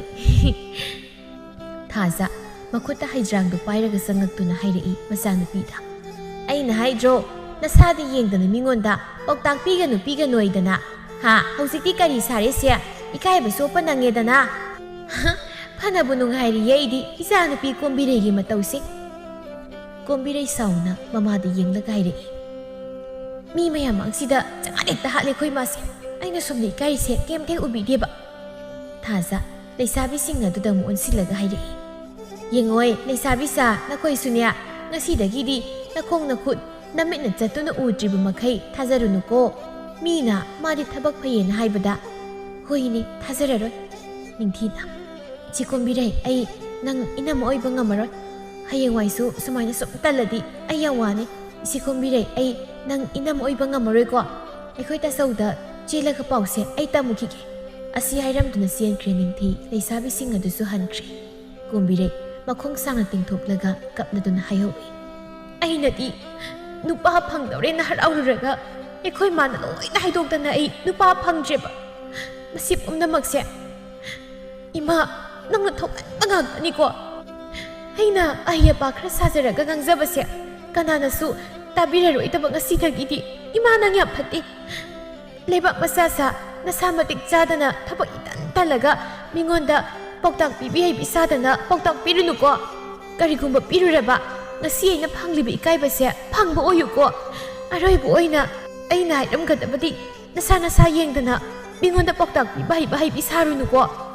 ꯊꯥꯖ ꯃꯈꯨꯠꯇ ꯍꯩꯗ꯭ꯔꯥꯡꯗꯨ ꯄꯥꯏꯔꯒ ꯆꯪꯉꯛꯇꯨꯅ ꯍꯥꯏꯔꯛꯏ ꯃꯆꯥꯅꯨꯄꯤꯗ꯫ "ꯑꯩꯅ ꯍꯥꯏꯗ꯭ꯔꯣ, ꯅꯁꯥꯗ ꯌꯦꯡꯗꯅ ꯃꯤꯉꯣꯟꯗ ꯄꯥꯎꯇꯥꯛ ꯄꯤꯒꯅꯨ, ꯄꯤꯒꯅꯨ ꯍꯥꯏꯗꯅ? ꯍꯥ, ꯍꯧꯖꯤꯛꯇꯤ ꯀꯔꯤ ꯁꯥꯔꯦꯁꯦ? ꯏꯀꯥꯏꯕ ꯆꯣꯞꯄ ꯅꯪꯉꯦꯗꯅ?" "ꯍ, ꯐꯅꯕꯨ ꯅꯨꯡꯉꯥꯏꯔꯤꯌꯦ ꯑꯩꯗꯤ ꯏꯆꯥꯅꯨꯄꯤ ꯀꯣꯝꯕꯤꯔꯩꯒꯤ ꯃꯇꯧꯁꯦ꯫" ꯀꯣꯝꯕꯤꯔꯩ ꯁꯥꯎꯅ ꯃꯃꯥꯗ ꯌꯦꯡꯂꯒ ꯍꯥꯏꯔꯛꯏ, "ꯃꯤ ꯃꯌꯥꯝ ꯃꯥꯡꯁꯤꯗ ꯆꯉꯥꯟ ꯍꯦꯛꯇ ꯍꯥꯠꯂꯦ ꯑꯩꯈꯣꯏ ꯃꯥꯁꯦ꯫ ꯑꯩꯅ ꯁꯣꯝꯗ ꯏꯀꯥꯏꯔꯤꯁꯦ ꯀꯩꯝꯇ ꯍꯦꯛ ꯎꯕꯤꯗꯦꯕ꯫" ꯊꯥꯖ ꯂꯩꯁꯥꯕꯤꯁꯤꯡ ꯑꯗꯨꯗ ꯑꯃꯨꯛ ꯑꯣꯟꯁꯤꯜꯂꯒ ꯍꯥꯏꯔꯛꯏ, ꯌꯦꯡꯉꯣꯏ, ꯂꯩꯁꯥꯕꯤꯁꯥ, ꯅꯈꯣꯏꯁꯨꯅꯦ, ꯉꯁꯤꯗꯒꯤꯗꯤ ꯅꯈꯣꯡ ꯅꯈꯨꯠ ꯅꯃꯤꯠꯅ ꯆꯠꯇꯨꯅ ꯎꯗ꯭ꯔꯤꯕ ꯃꯈꯩ ꯊꯥꯖꯔꯨꯅꯨꯀꯣ꯫ ꯃꯤꯅ ꯃꯥꯗꯤ ꯊꯕꯛ ꯐꯩꯌꯦꯅ ꯍꯥꯏꯕꯗ, ꯍꯣꯏꯅꯦ, ꯊꯥꯖꯔꯔꯣꯏ꯫ ꯅꯤꯡꯊꯤꯅ, ꯏꯆꯦ ꯀꯣꯝꯕꯤꯔꯩ, ꯑꯩ ꯅꯪ ꯏꯅꯝꯃ ꯑꯣꯏꯕ ꯉꯝꯃꯔꯣꯏ꯫ ꯍꯌꯦꯡꯋꯥꯏꯁꯨ ꯁꯨꯃꯥꯏꯅ ꯁꯨꯝ ꯇꯜꯂꯗꯤ ꯑꯩ ꯌꯥꯝ ꯋꯥꯅꯤ꯫ ꯏꯆꯦ ꯀꯣꯝꯕꯤꯔꯩ, ꯑꯩ ꯅꯪ ꯏꯅꯝꯃ ꯑꯣꯏꯕ ꯉꯝꯃꯔꯣꯏꯀꯣ꯫ ꯑꯩꯈꯣꯏ ꯇꯥꯆꯧꯗ ꯆꯦꯜꯂꯒ ꯄꯥꯎꯁꯦ ꯑꯩ ꯇꯝꯃꯨꯈꯤꯒꯦ꯫ ꯑꯁꯤ ꯍꯥꯏꯔꯝꯗꯨꯅ ꯆꯦꯟꯈ꯭ꯔꯦ ꯅꯤꯡꯊꯤ꯫ ꯂꯩꯁꯥꯕꯤꯁꯤꯡ ꯑꯗꯨꯁꯨ ꯍꯟꯈ꯭ꯔꯦ꯫ ꯀꯣꯝꯕꯤꯔꯩ ꯃꯈꯣꯡ ꯁꯥꯡꯅ ꯇꯤꯡꯊꯣꯛꯂꯒ ꯀꯞꯂꯗꯨꯅ ꯍꯥꯏꯍꯧꯏ꯫ ꯑꯩꯅꯗꯤ ꯅꯨꯄꯥ ꯐꯪꯗꯧꯔꯦꯅ ꯍꯔꯥꯎꯔꯨꯔꯒ ꯑꯩꯈꯣꯏ ꯃꯥꯅ ꯂꯣꯏꯅ ꯍꯥꯏꯗꯣꯛꯇꯅ ꯑꯩ ꯅꯨꯄꯥ ꯐꯪꯗ꯭ꯔꯦꯕ꯫ ꯃꯁꯤ ꯄꯨꯝꯅꯃꯛꯁꯦ ꯏꯃꯥ, ꯅꯪꯅ ꯊꯣꯛꯍꯟꯕ ꯉꯥꯛꯇꯅꯤꯀꯣ꯫ ꯑꯩꯅ ꯑꯍꯩ ꯑꯄꯥ ꯈꯔ ꯁꯥꯖꯔꯒ ꯉꯥꯡꯖꯕꯁꯦ ꯀꯅꯥꯅꯁꯨ ꯇꯥꯕꯤꯔꯔꯣꯏꯗꯕ ꯉꯁꯤꯗꯒꯤꯗꯤ꯫ ꯏꯃꯥ, ꯅꯪ ꯌꯥꯝ ꯐꯠꯇꯦ꯫ ꯂꯩꯕꯥꯛ ꯃꯆꯥ ꯁꯥ, ꯅꯁꯥ ꯃꯇꯤꯛ ꯆꯥꯗꯅ ꯊꯕꯛ ꯏꯇꯟ ꯇꯜꯂꯒ ꯃꯤꯉꯣꯟꯗ ꯄꯥꯎꯇꯥꯛ ꯄꯤꯕꯤ ꯍꯩꯕꯤ ꯁꯥꯗꯅ ꯄꯥꯎꯇꯥꯛ ꯄꯤꯔꯨꯅꯨꯀꯣ꯫ ꯀꯔꯤꯒꯨꯝꯕ ꯄꯤꯔꯨꯔꯕ, ꯉꯁꯤ ꯑꯩꯅ ꯐꯪꯂꯤꯕ ꯏꯀꯥꯏꯕꯁꯦ ꯐꯪꯕ ꯑꯣꯏꯌꯨꯀꯣ꯫ ꯑꯔꯣꯏꯕ ꯑꯣꯏꯅ ꯑꯩꯅ ꯍꯥꯏꯔꯝꯒꯗꯕꯗꯤ ꯅꯁꯥ ꯅꯁꯥ ꯌꯦꯡꯗꯅ ꯃꯤꯉꯣꯟꯗ ꯄꯥꯎꯇꯥꯛ ꯄꯤꯕ ꯍꯩꯕ ꯍꯩꯕꯤ ꯁꯥꯔꯨꯅꯨꯀꯣ꯫